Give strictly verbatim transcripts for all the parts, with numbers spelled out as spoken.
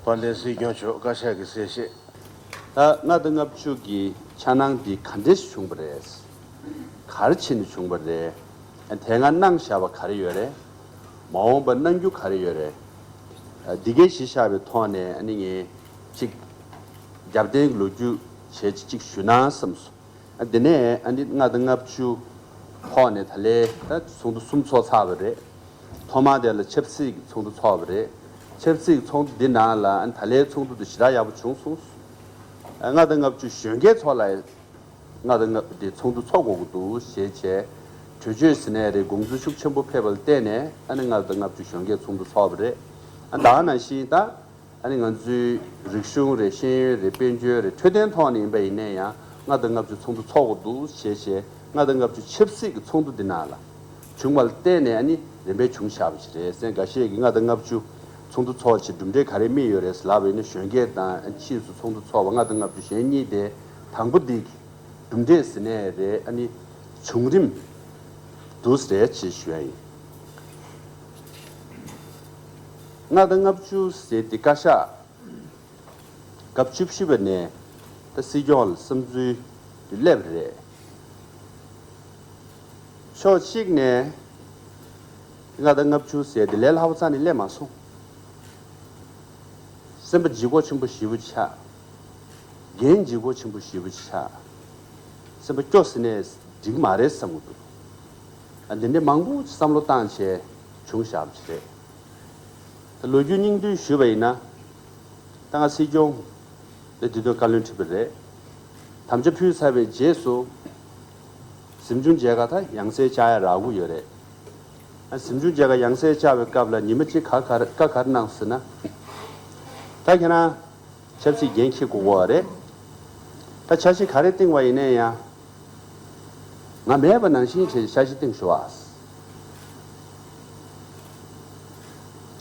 དཔལ་ལྡན་སྲིད་སྐྱོང་མཆོག་བཀའ་ཤག་གི་གསལ་བཤད། ད་ལྔ་དང་ལྔ་བཅུ་གི་འཆར་སྣང་འདི་ག་འདྲས་བྱུང་བ་རེད། ག་རེ་བྱས་ནས་བྱུང་བ་རེད། དེ་སྔ་གནང་བཞག་པ་ག་རེ་ཡོད་རེད། མ་འོངས་པ་གནང་རྒྱུ་ག་རེ་ཡོད་རེད། འདི་གའི་གཞི་བཞག་པའི་ཐོག་ནས་ཨ་ནི་ངས་གཅིག་རྒྱབ་རྟེན་གྱི་ལོ་རྒྱུས་བྱས་གཅིག་ཞུ་ན་བསམ་སོང་། ཨ་དེ་ནས་ཨ་ནི་ལྔ་དང་ལྔ་བཅུ་ཐོག་ནས་ད་ལས་ད་ཚོགས་འདུ་གསུམ་ཚོགས་ཚར་བ་རེད། ཐོག་མ་དེ་ལ་ཆབ་སྲིད་ཀྱི་ཚོགས་འདུ་ཚོགས་པ་རེད། ཆབ་སྲིད་ཀྱི་ཚོགས་འདུ་འདི་ནང་ལ་ཨ་ནི་ད་ལས་ཚོགས་འདུ་དེ་ཞེ་དྲག་ཡག་པོ་བྱུང་སོང་། ཨ་ལྔ་དང་ལྔ་བཅུ་གཞོན་སྐྱེས་ཚོ་ལ་ལྔ་དང་ལྔ་བཅུ་དེ་ཚོགས་འདུ་ཚོགས་དགོས་ཀྱི་འདུག་ཞེས་བྱས། གྲོས་ཆོད་ཟེར་ནའི་རེད། དགོངས་ཚུལ་ཤུགས་ཆེན་པོ་ཕེབས་པ་ལ་བརྟེན་ནས་ཨ་ནི་ལྔ་དང་ལྔ་བཅུ་གཞོན་སྐྱེས་ཚོགས་འདུ་ཚོགས་པ་རེད། ཨ་ད་ག་ནང་བཞིན་ད། ཨ་ནི་ང་ཚོའི་རིག་གཞུང་རེད། ཤེས་ཡོན་རེད། དཔལ་འབྱོར་རེད། འཕྲོད་བསྟེན་ཐོག་ནས་ཡིན་པ་ཡིན་ནའི་ཡང་ལྔ་དང་ལྔ་བཅུ་ཚོགས་འདུ་ཚོགས་དགོས་འདུག་ཞེས་བྱས། ལྔ་དང་ལྔ་བཅུ་ཆབ་སྲིད་ཀྱི་ཚོགས་འདུ་འདི་ནང་ལ་བྱུང་བ་ལ་བརྟེན་ནས་ཨ་ནི་རིམ་པས་བྱུང་བཞག་པ་ཞིག་རེད། སེང་འགའ་ཤས་ཀྱིས་ལྔ་དང་ལྔ་བཅུ་ཚོགས་འདུ་ཚོགས་བྱས་གྲུབ་འབྲས་ག་རེ་སྨིན་ཡོད་རེད་ལབ་པ་ཡིན་ན། གཞོན་སྐྱེས་དང་ཕྱིས་སུ་ཚོགས་འདུ་ཚོགས་པ་ལྔ་དང་ལྔ་བཅུ་གཞན་གཉིས་དེ་དང་པོ་འདི་གི་གྲུབ་འབྲས་ཟེར་ནའི་རེད། ཨ་ནི་བྱུང་རིམ་འདུག་ཟེར་ཅེས་ཞུ་ཡ་ཡིན། ལྔ་དང་ལྔ་བཅུ་ཟེར་དེ་བཀའ་ཤག་སྐབས་བཅུ་བཞི་པ་ནས་ད་སྲིད་སྐྱོང་ལ་བསམ་ཚུལ་དེ་སླེབས་རེད། ཕྱོགས་གཅིག་ནས་ལྔ་དང་ལྔ་བཅུ་ཟེར་དེ་ལས་སླ་པོ་རྩ་ནས་སླེབས་མ་སོང་། སེམས་པ་ལྗིད་ཁོག་ཆེན་པོ་ཞེ་པོ་ཆགས། འགན་ལྗིད་ཁོག་ཆེན་པོ་ཞེ་པོ་ཆགས། སེམས་པ་སྐྱོ་ཟེར་ནས་འགྲིག་མ་རེད་བསམ་གྱི་འདུག་ཨ་འདི་འདྲའི་མང་པོ་བསམ་བློ་བཏང་བྱས་བྱུང་བཞག་པ་ཞིག་རེད། ད་ལོ་རྒྱུས་སྙིང་བསྡུས་ཞུས་པ་ཡིན་ན། ད་ང་སྲིད་སྐྱོང་ལ་དེ་དུས་བཀའ་བློན་ཁྲི་པ་རེད། དམ་བཅའ་ཕུལ་ཚར་བའི་རྗེས་སུ། གཟིམ་ཆུང་མཇལ་ཁ་ད་ཡང་སེ་བཅར་ཡ་རག་གི་ཡོད་རེད། ཨ་གཟིམ་ཆུང་མཇལ་ཁ་ཡང་སེ་བཅར་བའི་སྐབས་ལ་ཉི་མ་གཅིག་ག་ག་བཀའ་ག་རེ་གནང་ཟེར་ན། ད་ཁྱེད་རང་ཆབ་སྲིད་འགན་འཁྱེར་དགོས་པ་རེད། ད་འཆར་གཞི་ག་རེ་བཏིང་བ་ཡིན་ནའི་ཡང་། ང་མེད་པ་ནང་བཞིན་བྱས་འཆར་གཞི་བཏིང་ཤོག་ཨ། བྱས་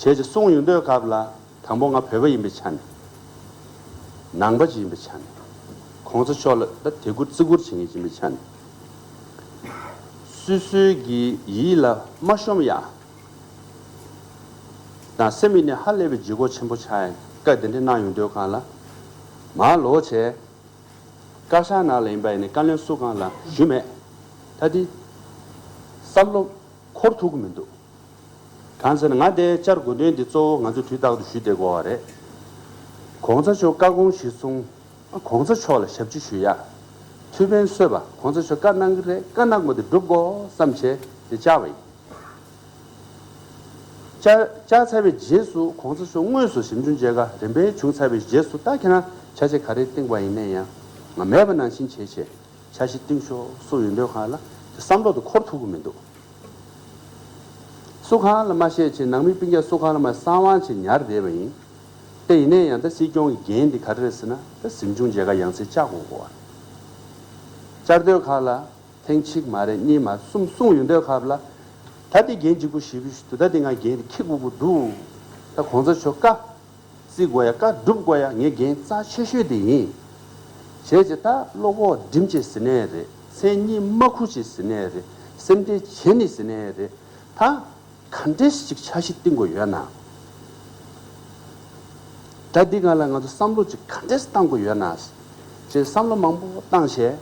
ཅེས་གསུངས་ཡོང་དུས་སྐབས་ལ། དང་པོ་ང་བོད་པ་ཡིན་པའི་ཆ་ནས། ནང་པ་ཅིག་ཡིན་པའི་ཆ་ནས། གོང་ས་མཆོག་ལ་ད་དད་བཀུར་བརྩི་བཀུར་བྱེད་མཁན་ཅིག་ཡིན་པའི་ཆ་ནས། སོ་སོའི་གི་ཡིད་ལ་མ་ཤོང་ཡ། དང་སེམས་ཡིན་ནས་ཧ་ལས་པའི་ལྗིད་ཁོག་ཆེན་པོ་ཆགས་ཡ་བཀའ་དེ་འདྲ་གནང་ཡོང་དུས་སྒང་ལ། མར་ལོག་བྱས། བཀའ་ཤག་ནང་ལ་ཡིན་པ་ཡིན་ནའི་བཀའ་བློན་སུ་གང་ལ་ཞུས་མེད། ད་དེ་བསམ་བློ་འཁོར་ཐུབ་ཀྱི་མི་འདུག་གང་ཟེར་ན་ང་དེ་བཅར་དགོས་དོན་འདི་གཙོ་བོ་ང་ཚོ་དུས་རྟག་ཏུ་ཞུས་བསྡད་དགོས་པ་རེད། གོང་ས་མཆོག་བཀའ་དགོངས་གཞིར་བཟུང་། གོང་ས་མཆོག་ལ་ཞབས་ཕྱི་ཞུ་ཡ། ཐུགས་ཕན་གསོས་པ། གོང་ས་མཆོག་བཀའ་གནང་གི་རེད། བཀའ་གནང་དགོས་དེ་སྒྲུབ་དགོས་བསམ་བྱས་དེ་བཅར་བ་ཡིན། བཅར་བཅར་ཚར་བའི་རྗེས་སུ་གོང་ས་མཆོག་དངོས་སུ་གཟིམ་ཆུང་མཇལ་ཁ་རིམ་པས་བྱུང་ཚར་བའི་རྗེས་སུ། ད་ཁྱེད་རང་འཆར་གཞི་ག་རེ་བཏིང་བ་ཡིན་ནའི་ཡང་ང་མེད་པ་ནང་བཞིན་བྱས་བྱས་འཆར་གཞི་བཏིང་ཤོག་གསུངས་ཡོང་དུས་སྒང་ལ་དེ་བསམ་བློ་དེ་འཁོར་ཐུབ་ཀྱི་མི་འདུག་སུ་གང་ལ་མ་བཤད་བྱས། ནང་མི་སྤུན་ཀྱག་སུ་གང་ལ་མ་གསང་བ་བྱས་ཉར་བསྡད་པ་ཡིན། དེ་ཡིན་ནའི་ཡང་ད་སྲིད་སྐྱོང་གི་འགན་འདི་ག་རེ་རེད་ཟེར་ན། ད་གཟིམ་ཆུང་མཇལ་ཁ་ཡང་སེ་བཅར་དགོས་གོ། བཅར་དུས་སྒང་ལ། ཐེངས་གཅིག་མ་རེད། གཉིས་མ་རེད། གསུམ་གསུངས་ཡོང་དུས་སྐབས་ལ། ད་འདི་འགན་ལྗིད་པོ་ཞེ་པོ་ཞིག་འདུག་ད་འདི་ང་འགན་འདི་འཁྱེར་དགོས་ཀྱི་འདུག་ད་གོང་ས་མཆོག་བཀའ་བརྩི་དགོས་ཡ། བཀའ་སྒྲུབ་དགོས་ཡ་ངའི་འགན་རྩ་ཆེ་ཤོས་དེ་ཡིན། བྱས་ཙང་ད་བློ་ཁོག་སྒྲིམ་བྱས་ཟེར་ནའི་རེད། མཚན་སྙན་མ་ཁུར་བྱས་ཟེར་ནའི་རེད། སེམས་ཁྲལ་བྱས་ནས་ཟེར་ནའི་རེད། ད་ག་འདྲས་ཅིག་འཆར་གཞི་བཏིང་དགོས་ཡོད་ན། ད་འདི་སྒང་ལ་ང་ཚོ་བསམ་བློ་ཅིག་ག་འདྲས་བཏང་དགོས་ཡོད་ན། ཅེས་བསམ་བློ་མང་པོ་བཏང་བྱས།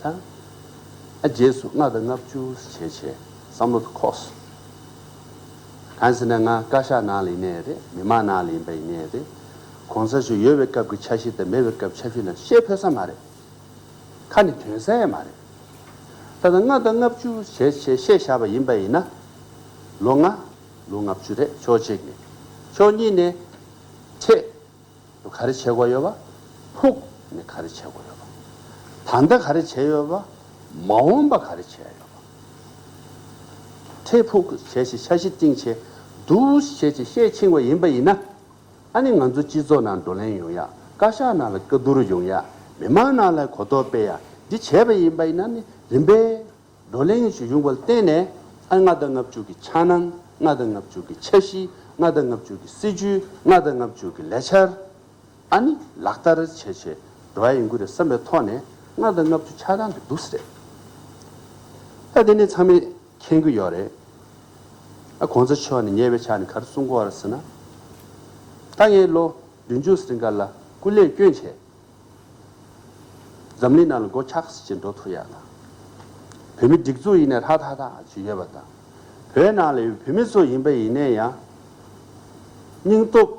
ད་ཨ་རྗེས་སུ་ལྔ་དང་ལྔ་བཅུ་བྱས་བྱས་བསམ་བློ་དེ་འཁོར་སོང་། གང་ཟེར་ན་ང་བཀའ་ཤག་ནང་ལ་ཡིན་ནའི་རེད། མི་མང་ནང་ལ་ཡིན་པ་ཡིན་ནའི་རེད། གོང་ས་མཆོག་ཡོད་པའི་སྐབས་ཀྱི་འཆར་གཞི་དང་མེད་པའི་སྐབས་འཆར་གཞི་ལ་བཤད་ཕོད་ས་མ་རེད། ཁ་ནས་ཐོན་ས་ཡང་མ་རེད། ད་ལྟ་ལྔ་དང་ལྔ་བཅུ་བྱས་བྱས་བཤད་བཞག་པ་ཡིན་པ་ཡིན་ན། ལོ་ལྔ། ལོ་ལྔ་བཅུ་རེད། ཕྱོགས་གཅིག་ནས། ཕྱོགས་གཉིས་ནས། འཕྲལ་ག་རེ་བྱེད་དགོས་ཡོད་པ། ཕུགས་ནས་ག་རེ་བྱེད་དགོས་ཡོད་པ། ད་ལྟ་ག་རེ་བྱས་ཡོད་པ། མ་འོངས་པ་ག་རེ་བྱེད་ཡོད་པ། འཕྲལ་ཕུགས་བྱས་བྱས་འཆར་གཞི་བཏིང་བྱས་འདུག་བྱས་བྱས་བཤད་ཕྱིན་པ་ཡིན་པ་ཡིན་ན། ཨ་ནི་ང་ཚོ་སྤྱི་ཚོགས་ནང་བགྲོ་གླེང་ཡོང་ཡ། བཀའ་ཤག་ནང་ལ་བཀའ་བསྡུར་ཡོང་ཡ། མི་མང་ནང་ལ་གོ་རྟོགས་སྤེལ་ཡ། འདི་བྱས་པ་ཡིན་པ་ཡིན་ན་ནི་རིམ་པས་བགྲོ་གླེང་ཞིག་ཡོང་བ་ལ་བརྟེན་ནས། ཨ་ལྔ་དང་ལྔ་བཅུ་གི་འཆར་སྣང་། ལྔ་དང་ལྔ་བཅུ་གི་འཆར་གཞི། ལྔ་དང་ལྔ་བཅུ་གི་སྲིད་ཇུས། ལྔ་དང་ལྔ་བཅུ་གི་ལས་འཆར། ཨ་ནི་ལག་བསྟར་བྱས་བྱས་འགྲོ་བ་ཡིན་དགོས་རེད་བསམ་པའི་ཐོག་ནས་ལྔ་དང་ལྔ་བཅུ་འཆར་སྣང་དེ་འདུག་སེ་རེད། ད་དེ་ནས་ཚང་མས་མཁྱེན་གྱི་ཡོད་རེད། ཨ་གོང་ས་མཆོག་ནས་ཉེ་བའི་ཆར་ནས་ག་རེ་གསུང་གི་ཡོད་རེད་ཟེར་ན། ད་ངས་ལོ་བདུན་ཅུ་རིང་ག་ལ་སྐུ་ལས་བསྐྱོན་བྱས། འཛམ་གླིང་ནང་ལ་མགོ་ཆགས་ཅིག་འགྲོ་ཐུབ་ཡག་དང་། བོད་མི་སྒྲིག་འཛུགས་ཡིན་ནའི་ཧྲ་ཐག་ཐག་ཅིག་ཡོད་པ་དང་། བོད་ནང་ལ་ཡོད་བོད་མི་ཚོ་ཡིན་པ་ཡིན་ནའི་ཡང་། སྙིང་སྟོབས་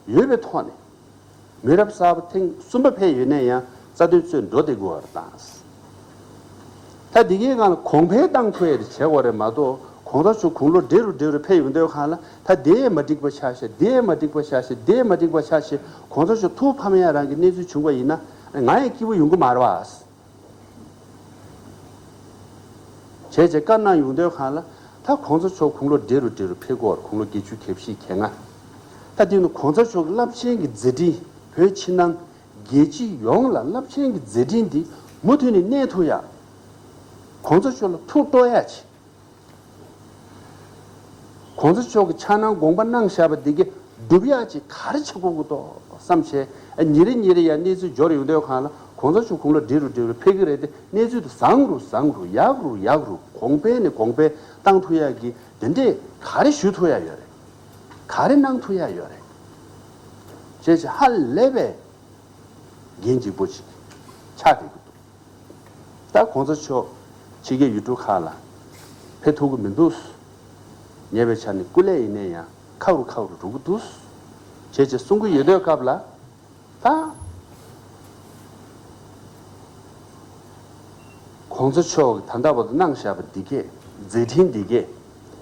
ཡོད་པའི་ཐོག་ནས། མི་རབས་གསར་པ་ཐེངས་གསུམ་པ་ཕེབས་ཡོད་ནའི་ཡང་རྩ་དོན་རྩོད་འགྲོ་བསྡད་དགོས་པ་རེད་དང་། ད་འདི་གའི་སྒང་ལ་གོང་འཕེལ་བཏང་ཐུབ་ཡས་དེ་བྱེད་དགོས་རེད་མ་གཏོགས། གོང་ས་མཆོག་དགུང་ལོ་བགྲེས་རུ་བགྲེས་རུ་ཕེབས་ཡོང་དུས་སྒང་ལ། ད་དེ་མ་འགྲིག་པ་ཆགས་ཤག་དེ་མ་འགྲིག་པ་ཆགས་ཤག་དེ་མ་འགྲིག་པ་ཆགས་ཤག་གོང་ས་མཆོག་ཐུགས་ཕམ་ཡ་རང་གི་གནས་ཚུལ་བྱུང་བ་ཡིན་ན། ང་ཡང་སྐྱིད་པོ་ཡོང་གི་མ་རེད་བ། བྱས་བྱས་བཀའ་གནང་ཡོང་དུས་སྒང་ལ། ད་གོང་ས་མཆོག་དགུང་ལོ་བགྲེས་རུ་བགྲེས་རུ་ཕེབས་ཀྱི་ཡོད་རེད། དགུང་ལོ་བརྒྱད་ཅུ་གྱ་བཞི་གྱ་ལྔ། ད་དེ་ནི་གོང་ས་མཆོག་གི་རླབས་ཆེན་གྱི་མཛད་འཕྲིན། བོད་ཕྱི་ནང་རྒྱལ་སྤྱི་ཡོངས་ལ་རླབས་ཆེན་གྱི་མཛད་འཕྲིན་འདི་མུ་མཐུད་ནས་གནས་ཐུབ་ཡག་གོང་ས་མཆོག་ལ་ཐུགས་གཏོགས་ཡག་ཅིག་གོང་ས་མཆོག་གིས་འཆར་སྣང་དགོངས་པ་གནང་བཞག་པ་འདི་གས་སྒྲུབ་ཡག་ཅིག་ག་རེ་བྱེད་དགོས་ཀྱི་འདུག་བསམ་བྱས། ཨ། ཉིན་རེ་ཉིན་རེ་ཡང་གནས་ཚུལ་འབྱོར་ཡོང་དུས་སྒང་ལ། གོང་ས་མཆོག་དགུང་ལོ་བགྲེས་རུ་བགྲེས་རུ་ཕེབས་ཀྱི་རེད་དེ། གནས་ཚུལ་དེ་བཟང་རུ་བཟང་རུ། ཡག་རུ་ཡག་རུ། གོང་འཕེལ་ནས་གོང་འཕེལ་བཏང་ཐུབ་ཡག་གི་དེ་འདྲས་ག་རེ་ཞུ་ཐུབ་ཡག་ཡོད་རེད། ག་རེ་གནང་ཐུབ་ཡག་ཡོད་རེད། བྱས་བྱས་ཧ་ལས་པའི་འགན་ལྗིད་པོ་ཅིག་ཆགས་བསྡད་ཀྱི་འདུག་ད་གོང་ས་མཆོག་ཕྱི་རྒྱལ་ཡུལ་གྲུ་ཁག་ལ་ཕེབས་ཐུབ་ཀྱི་མི་འདུག་ཉེ་བའི་ཆར་ནས་སྐུ་ལས་ཡིན་ནའི་ཡང་ཁག་རུ་ཁག་རུ་འགྲོ་གི་འདུག་བྱས་བྱས་གསུང་གི་ཡོད་དུས་སྐབས་ལ། ད་གོང་ས་མཆོག་གིས་ད་ལྟ་བར་དུ་གནང་བཞག་པ་འདི་གས། མཛད་འཕྲིན་འདི་གས་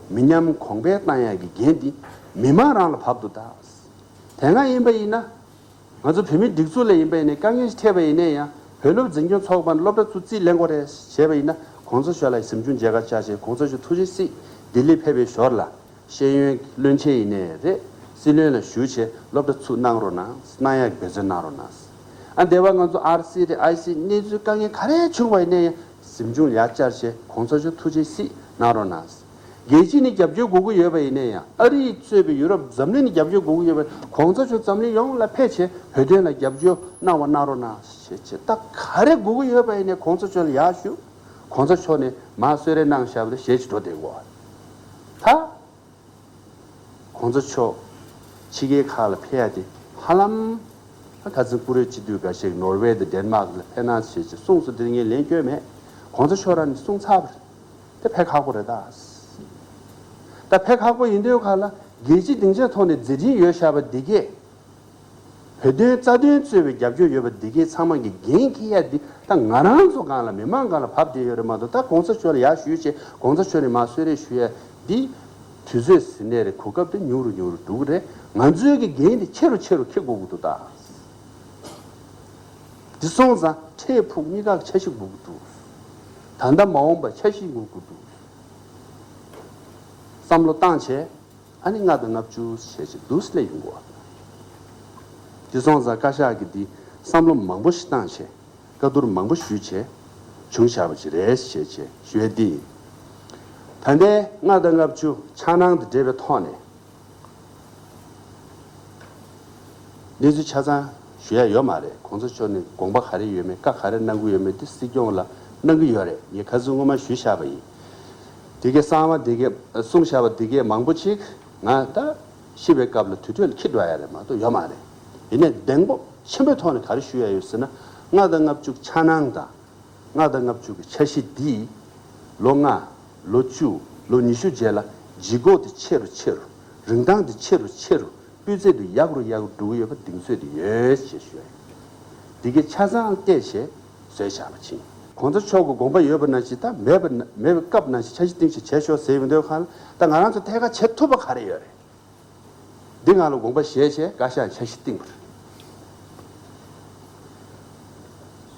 མི་ཉམས་གོང་འཕེལ་བཏང་ཡག་གི་འགན་འདི་མི་མང་རང་ལ་བབས་འདུག་ད་དེ་སྔ་ཡིན་པ་ཡིན་ན། ང་ཚོ་བོད་མིའི་སྒྲིག་འཛུགས་ལ་ཡིན་པ་ཡིན་ནའི། དཀའ་ངལ་ཞིག་འཕྲད་པ་ཡིན་ནའི་ཡང་། བོད་སློབ་འཛིན་སྐྱོང་ཚོགས་པ་ནས་སློབ་གྲྭ་ཚུར་རྩིས་ལེན་དགོས་རེད་བྱས་པ་ཡིན་ན། གོང་ས་མཆོག་ལ་གཟིམ་ཆུང་མཇལ་ཁ་བཅར་བྱས། གོང་ས་མཆོག་ཐུགས་རྗེ་གཟིགས། ལྡི་ལི་ཕེབས་པའི་ཞོར་ལ་ཤེས་ཡོན་བློན་ཆེན་ཡིན་ནའི་རེད། སྲིད་བློན་ལ་ཞུས་བྱས་སློབ་གྲྭ་ཚུར་གནང་རོགས་གནང་། གནང་ཡག་འབད་བརྩོན་གནང་རོགས་གནང་། ཨ། འདས་པ་ང་ཚོ་ཨར་སི་རེད། ཨའི་སི། གནས་ཚུལ་དཀའ་ངལ་ག་རེ་བྱུང་བ་ཡིན་ནའི་ཡང་། གཟིམ་ཆུང་ལ་ཡར་བཅར་བྱས་གོང་ས་མཆོག་ཐུགས་རྗེ་གཟིགས་གནང་རོགས་གནང་། རྒྱལ་སྤྱི་ནས་རྒྱབ་སྐྱོར་དགོས་ཀྱི་ཡོད་པ་ཡིན་ནའི་ཡང་། ཨ་རི་གཙོས་པའི་ཡུ་རོབ། འཛམ་གླིང་ནས་རྒྱབ་སྐྱོར་དགོས་ཀྱི་ཡོད་པ། གོང་ས་མཆོག་འཛམ་གླིང་ཡོངས་ལ་ཕེབས་བྱས་བོད་དོན་ལ་རྒྱབ་སྐྱོར་གནང་བ་གནང་རོགས་གནང་ཞེས་བྱས། ད་ག་རེ་དགོས་ཀྱི་ཡོད་པ་ཡིན་ནའི་གོང་ས་མཆོག་ལ་ཡར་ཞུ། གོང་ས་མཆོག་ནས་མར་གསོལ་རས་གནང་བཞག་པ་དེ་བཞེས་བྱས་འགྲོ་བསྡད་དགོས། ད་གོང་ས་མཆོག་ཕྱི་རྒྱལ་ཁག་ལ་ཕེབས་ཡག་དེ་ཧ་ལམ། ད་ཁ་སང་བཀུར་འོས་སྤྱི་འཐུས་འགའ་ཞིག་ནོར་ཝེ་དང་ཌེན་མཱག་ལ་ཕེབས་གནང་བྱས་བྱས་གསུངས་སོང་། དེ་ངས་ལན་བསྐྱོན་མེད། གོང་ས་མཆོག་རང་ནས་གསུངས་ཚར་བ་རེད། དེ་ཕེབས་ཁག་པོ་རེད་ད། ད་ཕེབས་ཁག་པོ་ཡིན་དུས་སྒང་ལ། རྒྱལ་སྤྱིའི་སྡིངས་ཆའི་ཐོག་ནས་མཛད་འཕྲིན་ཡོད་བཞག་པ་འདི་གས། བོད་དོན་རྩ་དོན་གཙོས་པའི་རྒྱབ་སྐྱོར་ཡོད་པ་འདི་གས་ཚང་མ་གིས་འགན་འཁྱེར་ཡག་འདི་ད་ང་རང་ཚོ་སྒང་ལ། མི་མང་སྒང་ལ་བབས་བསྡད་ཡོད་རེད་མ་གཏོགས། ད་གོང་ས་མཆོག་ལ་ཡར་ཞུས་བྱས་གོང་ས་མཆོག་ནས་མར་གསོལ་རས་ཞུ་ཡག་འདི། དུས་ཚོད་ཟིན་ནའི་རེད། གོ་སྐབས་དེ་ཉུང་རུ་ཉུང་རུ་འགྲོ་གི་རེད། ང་ཚོའི་གི་འགན་དེ་ཆེ་རུ་ཆེ་རུ་འཁྱེར་དགོས་ཀྱི་འདུག་ད། འདི་སོང་ཙང་འཕྲལ་ཕུགས་གཉིས་ཀ་འཆར་གཞི་དགོས་ཀྱི་འདུག་ད་ལྟ་མ་འོངས་པ་འཆར་གཞི་དགོས་ཀྱི་འདུག་བསམ་བློ་བཏང་བྱས། ཨ་ནི་ལྔ་དང་ལྔ་བཅུ་བྱས་བྱས་འདུག་སེ་སླེབས་ཡོང་གི་ཡོད། འདི་སོང་ཙང་བཀའ་ཤག་གིས་འདི་བསམ་བློ་མང་པོ་ཞིག་བཏང་བྱས། བཀའ་བསྡུར་མང་པོ་ཞུས་བྱས་བྱུང་བཞག་པ་ཅིག་རེད་ཞེས་བྱས་ཞུ་ཡ་འདི་ཡིན། ད་ལྟའི་ལྔ་དང་ལྔ་བཅུ་འཆར་སྣང་དང་འབྲེལ་བའི་ཐོག་ནས། གནས་ཚུལ་ཆ་ཚང་ཞུ་ཡ་ཡོད་མ་རེད། གོང་ས་མཆོག་ནས་དགོངས་པ་ག་རེ་ཡོད་མེད། བཀའ་ག་རེ་གནང་གི་ཡོད་མེད་དེ་སྲིད་སྐྱོང་ལ་གནང་གི་ཡོད་རེད། ངས་ཁ་སང་སྔོན་མ་ཞུས་བཞག་པ་ཡིན། དེ་གའི་གསང་བ་དེ་གའི་གསུངས་བཞག་པ་དེ་གའི་མང་པོ་ཅིག་ང་ད་ཤི་བའི་སྐབས་ལ་དུར་ཁྲོད་ལ་འཁྱེར་འགྲོ་ཡ་རེད་མ་གཏོགས་ཡོད་མ་རེད། ཡིན་ནའི་གདེང་སྤོབས་ཆེན་པོའི་ཐོག་ནས་ག་རེ་ཞུ་ཡ་ཡོད་ཟེར་ན། ལྔ་དང་ལྔ་བཅུ་འཆར་སྣང་དང་། ལྔ་དང་ལྔ་བཅུ་གི་འཆར་གཞི་འདིས་ལོ་ལྔ། ལོ་བཅུ། ལོ་ཉི་ཤུ་རྗེས་ལ་ལྗིད་ཁོག་དེ་ཆེ་རུ་ཆེ་རུ། རིན་ཐང་དེ་ཆེ་རུ་ཆེ་རུ། སྤུས་ཚད་དེ་ཡག་རུ་ཡག་རུ་འགྲོ་གི་ཡོད་པ་གདེང་ཚོད་དེ་ཡོད་ཅེས་ཞུ་ཡ་ཡིན། འདི་གའི་ཆ་ཚང་བལྟས་བྱས་བཟོས་བཞག་པ་ཅིག་གོང་ས་མཆོག་གི་དགོངས་པ་ཡོད་པ་ནང་བཞིན། ད་མེད་པ་ན། མེད་པའི་སྐབས་ནང་བཞིན་འཆར་གཞི་བཏིང་བྱས་བྱས་ཤོག་ཟེར་ཡོང་དུས་སྒང་ལ། ད་ང་རང་ཚོ་ཐད་ཀར་བྱེད་ཐུབ་པ་ག་རེ་ཡོད་རེད། འདི་སྒང་ལ་དགོངས་པ་བཞེས་བྱས་བཀའ་ཤག་འཆར་གཞི་བཏིང་བ་རེད།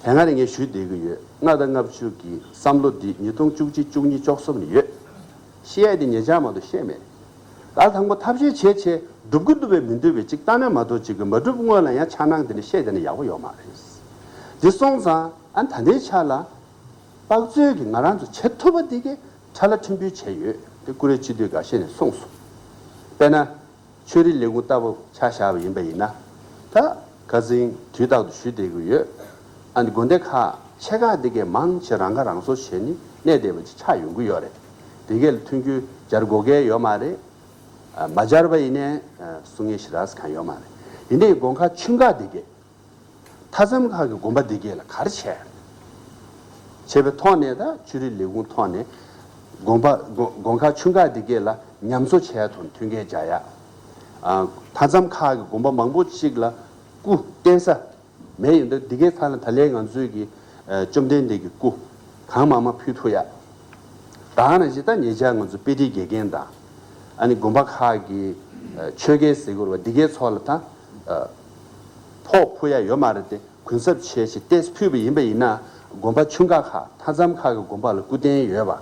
དེ་སྔ་ནས་ངས་ཞུས་བསྡད་ཀྱི་ཡོད། ལྔ་དང་ལྔ་བཅུ་གི་བསམ་བློ་འདི་ཉིས་སྟོང་བཅུ་གཅིག་བཅུ་གཉིས་བཅུ་གསུམ་ནས་ཡོད། བཤད་ཡ་དེ་ཉེ་ཆར་མ་གཏོགས་བཤད་མེད། ད་དང་པོ་ཐབས་ཤེས་བྱས་བྱས་འགྲུབ་ཀྱི་འདུག་པས་མི་འདུག་པས་ཅིག་བཏང་ན་མ་གཏོགས། ཅིག་གི་མ་འགྲུབ་སྔོན་ལ་ཡང་འཆར་སྣང་འདི་འདྲ་བཤད་བསྡད་ན་ཡག་པོ་ཡོད་མ་རེད། འདི་སོང་ཙང་ཨ་ད་ལྟའི་ཆ་ལ་དཔག་ཚོད་ཀྱིས་ང་རང་ཚོ་བྱེད་ཐུབ་པ་འདི་གས་ཁྲ་ལ་ཕྲན་བུ་བྱས་ཡོད། དེ་བཀུར་འོས་སྤྱི་འཐུས་འགའ་ཤས་ནས་གསུངས་སོང་། དཔེར་ན། ཆོས་རིག་ལས་ཁུངས་ལྟ་བུ་ཆ་བཞག་པ་ཡིན་པ་ཡིན་ན། ད་ཁ་སང་དུས་རྟག་ཏུ་ཞུ་བསྡད་ཀྱི་ཡོད། ཨ་ནི་དགོན་སྡེ་ཁག་ཆེ་ཁག་འདི་གས་མང་ཆེ་རང་ཁ་རང་གསོ་བྱས་ནས་གནས་བསྡད་པ་ཅིག་ཆགས་ཡོང་གི་ཡོད་རེད། དེ་གས་ལ་མཐུན་འགྱུར་སྦྱར་དགོས་གལ་ཡོད་མ་རེད། མ་སྦྱར་བ་ཡིན་ནའི་གསུང་ངེས་ཞེ་དྲག་གང་ཡོད་མ་རེད། ཡིན་ནའི་དགོན་ཁག་ཆུང་ཁག་འདི་གས། མཐའ་མཚམས་ཁག་གི་དགོན་པ་འདི་གས་ལ་ག་རེ་བྱས། བྱས་པའི་ཐོག་ནས་ད་ཆོས་རིག་ལས་ཁུངས་ཐོག་ནས་དགོན་པ་དགོན་དགོན་ཁག་ཆུང་ཁག་འདི་གས་ལ་ཉམས་གསོ་བྱས་ཐོག་མཐུན་རྐྱེན་སྦྱར་ཡ། མཐའ་མཚམས་ཁག་གི་དགོན་པ་མང་པོ་ཅིག་ལ་སྐུ་རྟེན་ས་མེད་ཡོད་འདུག་འདི་གའི་ཐད་ལ་ད་ལན་ང་ཚོའི་གི་བཅོམ་ལྡན་འདས་ཀྱི་སྐུ་གང་མང་མང་ཕུལ་ཐུབ་ཡ། ད་ནང་བཞིན་ད་ཉེ་ཆར་ང་ཚོ་དཔེ་ཁྲིད་དགེ་རྒན་དང་། ཨ་ནི་དགོན་པ་ཁག་གི་ཆོས་དགེ་ཟེར་དགོས་རེད་པ། འདི་གའི་ཚོགས་ལ་ད་ཕོགས་ཕུལ་ཡ་ཡོད་མ་རེད་དེ། གུན་གསབ་བྱས་ཤིག་ཏེས་ཕུལ་བ་ཡིན་པ་ཡིན་ན། དགོན་པ་ཆུང་ཁག་ཁག་མཐའ་མཚམས་ཁག་གི་དགོན་པ་ལ་སྐུ་རྟེན་ཡོད་པ།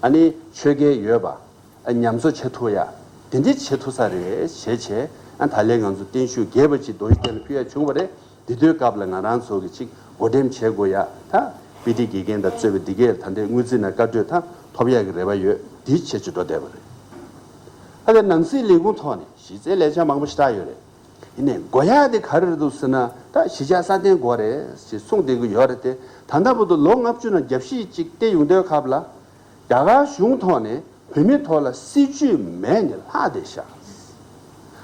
ཨ་ནི་ཆོས་དགེ་ཡོད་པ། ཨ་ཉམས་གསོ་བྱེད་ཐུབ་ཡ། དེ་འདྲ་བྱེད་ཐུབ་ས་རེད་བྱས་བྱས། ཨ་ད་ལན་ང་ཚོ་བརྟན་བཞུགས་རྒྱས་པ་ཅིག་རྡོ་རྗེ་གདན་ལ་ཕུལ་ཡ་བྱུང་བ་རེད། དེ་དུས་སྐབས་ལ་ང་རང་ཚོ་གི་ཅིག་བགོ་འགྲེམས་བྱེད་དགོས་ཡ། ད་དཔེ་ཁྲིད་དགེ་རྒན་དང་གཙོས་པའི་འདི་གས་ད་ལྟའི་དངུལ་རྩིས་ནང་བཀའ་གྲོས་ད་ཐོབ་ཡ་གི་རེ་བ་ཡོད། དེ་བྱེད་ཅིག་འགྲོ་བསྡད་པ་རེད། ཨ་ད་ནང་སྲིད་ལས་ཁུངས་ཐོག་ནས་གཞི་རྩའི་ལས་འཆར་མང་པོ་ཞེ་དྲག་ཡོད་རེད། ཡིན་ནའི་དགོས་ཡ་དེ་ག་རེ་རེད་འདུག་ཟེར་ན། ད་གཞིས་ཆགས་སྲ་བརྟན་དགོས་རེད་ཅེས་གསུངས་བསྡད་ཀྱི་ཡོད་རེད་དེ། ད་ལྟ་བར་དུ་ལོ་ལྔ་བཅུ་ནང་རྒྱབ་བཤིག་ཅིག་སྟེར་ཡོང་དུས་སྐབས་ལ། རྒྱ་གར་གཞུང་ཐོག་ནས་བོད་མི་ཐོག་ལ་སྲིད་ཇུས་མེད་ནས་ལྷག་བསྡད་ཤག་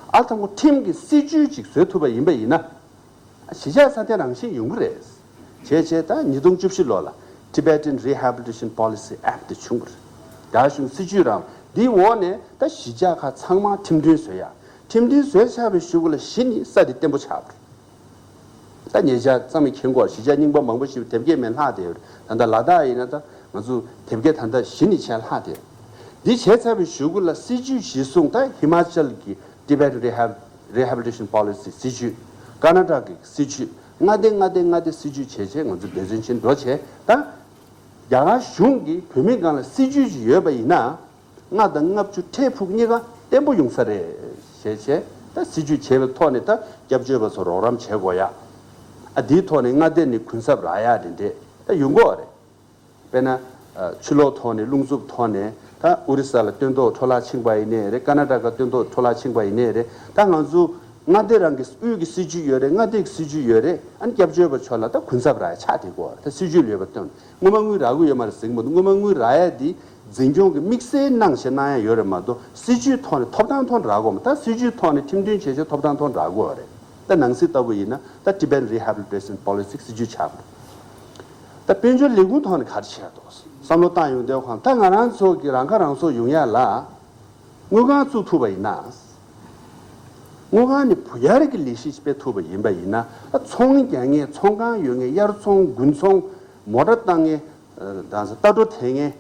ཨ་དང་པོ་ཁྲིམས་ཀྱི་སྲིད་ཇུས་ཅིག་བཟོས་ཐུབ་པ་ཡིན་པ་ཡིན་ན། གཞིས་ཆགས་སྲ་བརྟན་རང་བཞིན་ཡོང་གི་རེད། བྱས་བྱས་ད་ཉིས་སྟོང་བཅུ་བཞི་ལོ་ལ་Tibetan Rehabilitation Policy Act དེ་བྱུང་བ་རེད། རྒྱ་གཞུང་སྲིད་ཇུས་རང་འདིའི་འོག་ནས་ད་གཞིས་ཆགས་ཁག་ཚང་མ་ཁྲིམས་མཐུན་བཟོས་ཡ། ཁྲིམས་མཐུན་བཟོས་ཚར་བའི་གཞུག་གུ་ལ་གཞི་ནས་ས་དེ་བརྟན་པོ་ཆགས་པ་རེད། ད་ཉེ་ཆར་གཙང་མའི་ཁྱེད་སྐོར་གཞིས་ཆགས་རྙིང་པ་མང་པོ་ཞིག་དེབ་སྐྱེལ་མེད་ལྷག་བསྡད་ཡོད་རེད། ད་ལྟ་ལ་དྭགས་ཡིན་ན་ད་ང་ཚོ་དེབ་སྐྱེལ་ད་ལྟ་གཞི་ནས་བྱས་ལྷག་བསྡད་ཡོད། འདི་བྱས་ཚར་བའི་གཞུག་གུ་ལ་སྲིད་ཇུས་གཞིར་བཟུང་ད་ཧི་མ་ཅལ་གྱི་Tibetan Rehab Rehabilitation Policy སྲིད་ཇུས། ཀར་ན་ཊ་ཀའི་སྲིད་ཇུས། མངའ་སྡེ་མངའ་སྡེ་མངའ་སྡེ་སྲིད་ཇུས་བྱས་བྱས་ང་ཚོ་འབད་བརྩོན་ཆེན་འགྲོ་བྱས། ད་རྒྱ་གར་གཞུང་གིས་བོད་མིའི་སྒང་ལ་སྲིད་ཇུས་ཅིག་ཡོད་པ་ཡིན་ན། ལྔ་དང་ལྔ་བཅུ་ཁྲི་ཕུག་གཉིས་ཀ་བརྟན་པོ་ཡོང་ས་རེད་ཞེས་བྱས། ད་སྲིད་ཇུས་བྱས་པའི་ཐོག་ནས་ད་སྐྱབས་བཅོལ་བ་ཚོ་རོགས་རམ་བྱེད་དགོས་ཡ། ཨ་དེའི་ཐོག་ནས་མངའ་སྡེ་ནས་གུན་གསབ་རག་ཡ་དེ་འདྲས་ད་ཡོང་གི་ཡོད་རེད། དཔེར་ན། ཨ་ཆུ་ལོག་ཐོག་ནས་རླུང་འཚུབ་ཐོག་ནས་ད་ཨོ་རི་ས་ལ་སྟོན་ཐོག་འཕྲོ་བརླག་ཕྱིན་པ་ཡིན་ནའི་རེད། ཀར་ན་ཊ་ཀ་སྟོན་ཐོག་འཕྲོ་བརླག་ཕྱིན་པ་ཡིན་ནའི་རེད། ད་ང་ཚོ་མངའ་སྡེ་རང་གི་དབུས་ཀྱི་སྲིད་ཇུས་ཡོད་རེད། མངའ་སྡེ་གི་སྲིད་ཇུས་ཡོད་རེད། ཨ་ནི་སྐྱབས་བཅོལ་བ་ཚོ་ལ་ད་གུན་གསབ་རག་ཡ་ཆགས་བསྡད་ཀྱི་ཡོད་རེད། ད་སྲིད་ཇུས་ལུས་པ་སྟོན། སྔོན་མ་དངུལ་རག་གི་ཡོད་མ་རེད་ཟེར་གྱི་མ་འདུག་སྔོན་མ་དངུལ་རག་ཡ་དེ་འཛིན་སྐྱོང་གི་དམིགས་བསལ་གནང་བྱས་གནང་ཡ་ཡོད་རེད་མ་གཏོགས། སྲིད་ཇུས་ཐོག་ནས་ཐོབ་ཐང་ཐོག་ནས་རག་གི་ཡོད་མ་རེད། ད་སྲིད་ཇུས་ཐོག་ནས་ཁྲིམས་མཐུན་བྱས་བྱས་ཐོབ་ཐང་ཐོག་ནས་རག་གི་ཡོད་རེད། ད་ནང་སྲིད་ལྟ་བུ་ཡིན་ན་ད་Tibetan Rehabilitation Policy སྲིད་ཇུས་ཆགས་པ་རེད། ད་དཔལ་འབྱོར་ལས་ཁུངས་ཐོག་ནས་ག་རེ་བྱས་འདུག་བསམ་བློ་བཏང་ཡོང་དུས་ཁོང་ད་ང་རང་ཚོ་གི་རང་ཁ་རང་གསོ་ཡོང་ཡ་ལ། དངུལ་ཁང་བཙུགས་ཐུབ་པ་ཡིན་ན། དངུལ་ཁང་ནས་བུ་ཡར་གྱི་ལས་གཞི་སྤེལ་ཐུབ་པ་ཡིན་པ་ཡིན་ན། ཨ་ཚོང་རྒྱག་མཁན་ཚོང་ཁང་ཡོད་མཁན་དབྱར་ཚོང་དགུན་ཚོང་མོ་ཊ་བཏང་མཁན། ཨ་ད་ལྟ་སྒྲོ་འཐེན་མཁན།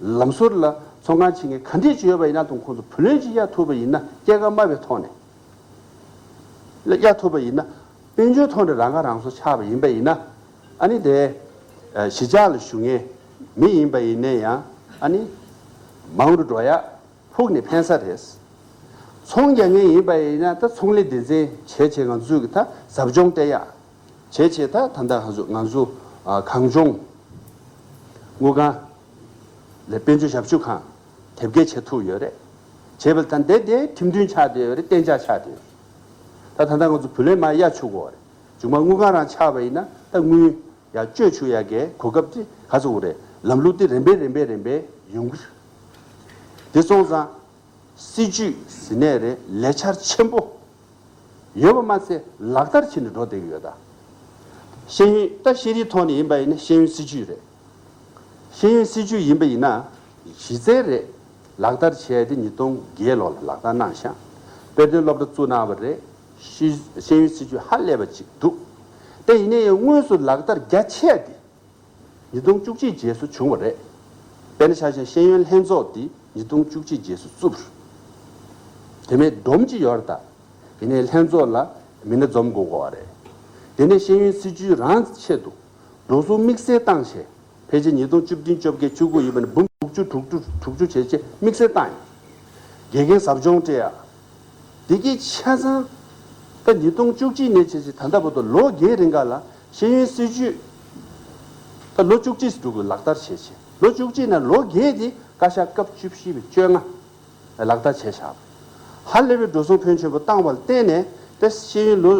ལམ་ཟུར་ལ་ཚོང་ཁང་ཕྱེ་མཁན་ག་འདྲས་ཅིག་ཡོད་པ་ཡིན་ན་དང་ཁོང་ཚོ་བུ་ལོན་ཅིག་གཡར་ཐུབ་པ་ཡིན་ན། སྐྱེད་ཀ་དམའ་བའི་ཐོག་ནས་གཡར་ཐུབ་པ་ཡིན་ན། དཔལ་འབྱོར་ཐོག་ནས་རང་ཁ་རང་གསོ་ཆགས་པ་ཡིན་པ་ཡིན་ན། ཨ་ནི་དེ་གཞིས་ཆགས་ལ་བཞུགས་མཁན་མི་ཡིན་པ་ཡིན་ན་ཡང་ཨ་ནི་མང་རུ་འགྲོ་ཡ། ཕུགས་ནས་ཕན་ས་རེད། ཚོང་རྒྱག་མཁན་ཡིན་པ་ཡིན་ན་ད་ཚོང་ལས་སྡེ་ཚན་བྱས་བྱས་ང་ཚོས་གི་ད་ཟབ་སྦྱོང་སྤྲད་ཡ། བྱས་བྱས་ད་ད་ལྟ་ང་ཚོ་ང་ཚོ་ཨ་གངས་ལྗོངས་དངུལ་ཁང་ལས་དཔལ་འབྱོར་ཞབས་ཞུ་ཁང་དེབ་སྐྱེལ་བྱེད་ཐུབ་ཡོད་རེད། བྱས་པ་ད་འདི་དེ་ཁྲིམས་མཐུན་ཆགས་བསྡད་ཡོད་རེད། གཏན་འཇགས་ཆགས་བསྡད་ཡོད་རེད། ད་ད་ལྟ་ང་ཚོ་བུ་ལོན་མར་གཡར་ཆོག་གི་ཡོད་རེད། མཇུག་མ་དངུལ་ཁང་རང་ཆགས་པ་ཡིན་ན་ད་དངུལ་ཡར་བཅོལ་ཆོག་ཡ་གི་གོ་སྐབས་དེ་ག་ཚོད་ཡོད་རེད། ལམ་ལུགས་དེ་རིམ་པས་རིམ་པས་རིམ་པས་ཡོང་གི་རེད། དེ་སོང་ཙང་། སྲིད་ཇུས་ཟེར་ནའི་རེད། ལས་འཆར་ཆེན་པོ་ཡོད་པ་མ་ཚད་ལག་བསྟར་བྱས་ནས་འགྲོ་བསྡད་ཀྱི་ཡོད་ད། ཤེས་ཡོན་ད་ཤེས་རིག་ཐོག་ནས་ཡིན་པ་ཡིན་ན་ཤེས་ཡོན་སྲིད་ཇུས་རེད། ཤེས་ཡོན་སྲིད་ཇུས་ཡིན་པ་ཡིན་ན་གཞི་རྩའི་རེད། ལག་བསྟར་བྱས་ཏེ་ཉིས་སྟོང་བརྒྱད་ལོ་ལ་ལག་བསྟར་གནང་ཤག་དཔེ་སྟོན་སློབ་གྲྭ་བཙུགས་གནང་བ་རེད། ཤེས་ཤེས་ཡོན་སྲིད་ཇུས་ཧ་ལས་པ་ཅིག་འདུག་དེ་ཡིན་ན་ཡང་དངོས་སུ་ལག་བསྟར་རྒྱ་ཆེ་དེ། ཉིས་སྟོང་བཅུ་གཅིག་རྗེས་སུ་བྱུང་བ་རེད། དཔེར་ན་ཆ་བཞག་ཤེས་ཡོན་ལྷན་ཚོགས་འདི་ཉིས་སྟོང་བཅུ་གཅིག་རྗེས་སུ་བཙུགས་པ་རེད། དེ་མིན་སྒྲོམ་གཅིག་ཡོད་རེད་ད། ཡིན་ནའི་ལྷན་ཚོགས་ལ་མི་སྣ་འཛོམས་དགོས་དགོས་པ་རེད། དེ་ནས་ཤེས་ཡོན་སྲིད་ཇུས་རང་ཆེད་དུ་འགྲོ་སོང་དམིགས་བསལ་བཏང་བྱས། ཕལ་ཆེར་ཉིས་སྟོང་བཅུ་བདུན་བཅོ་བརྒྱད་བཅུ་དགུ་ཡིན་པ་ནས་འབུམ་དྲུག་ཅུ་དྲུག་ཅུ་དྲུག་ཅུ་བྱས་བྱས་དམིགས་བསལ་བཏང་ཡོད། དགེ་རྒན་ཟབ་སྦྱོང་སྤྲད་ཡ། དེ་གི་ཆ་ཚང་། ད་ཉིས་སྟོང་བཅུ་གཅིག་ནས་བྱས་བྱས་ད་ལྟ་བར་དུ་ལོ་བརྒྱད་རིང་ག་ལ་ཤེས་ཡོན་སྲིད་ཇུས། ད་ལོ་བཅུ་གཅིག་འགྲོ་དགོས་ལག་བསྟར་བྱས་བྱས། ལོ་བཅུ་གཅིག་ནང་ལོ་བརྒྱད་དེ་བཀའ་ཤག་སྐབས་བཅུ་བཞི་པའི་བཅོ་ལྔ་ལག་བསྟར་བྱས་བཞག་ཧ་ལས་པའི་འགྲོ་སོང་ཕོན་ཆེན་པོ་བཏང་བ་ལ་བརྟེན་ནས་ད་ཤེས་ཡོན་ལོ།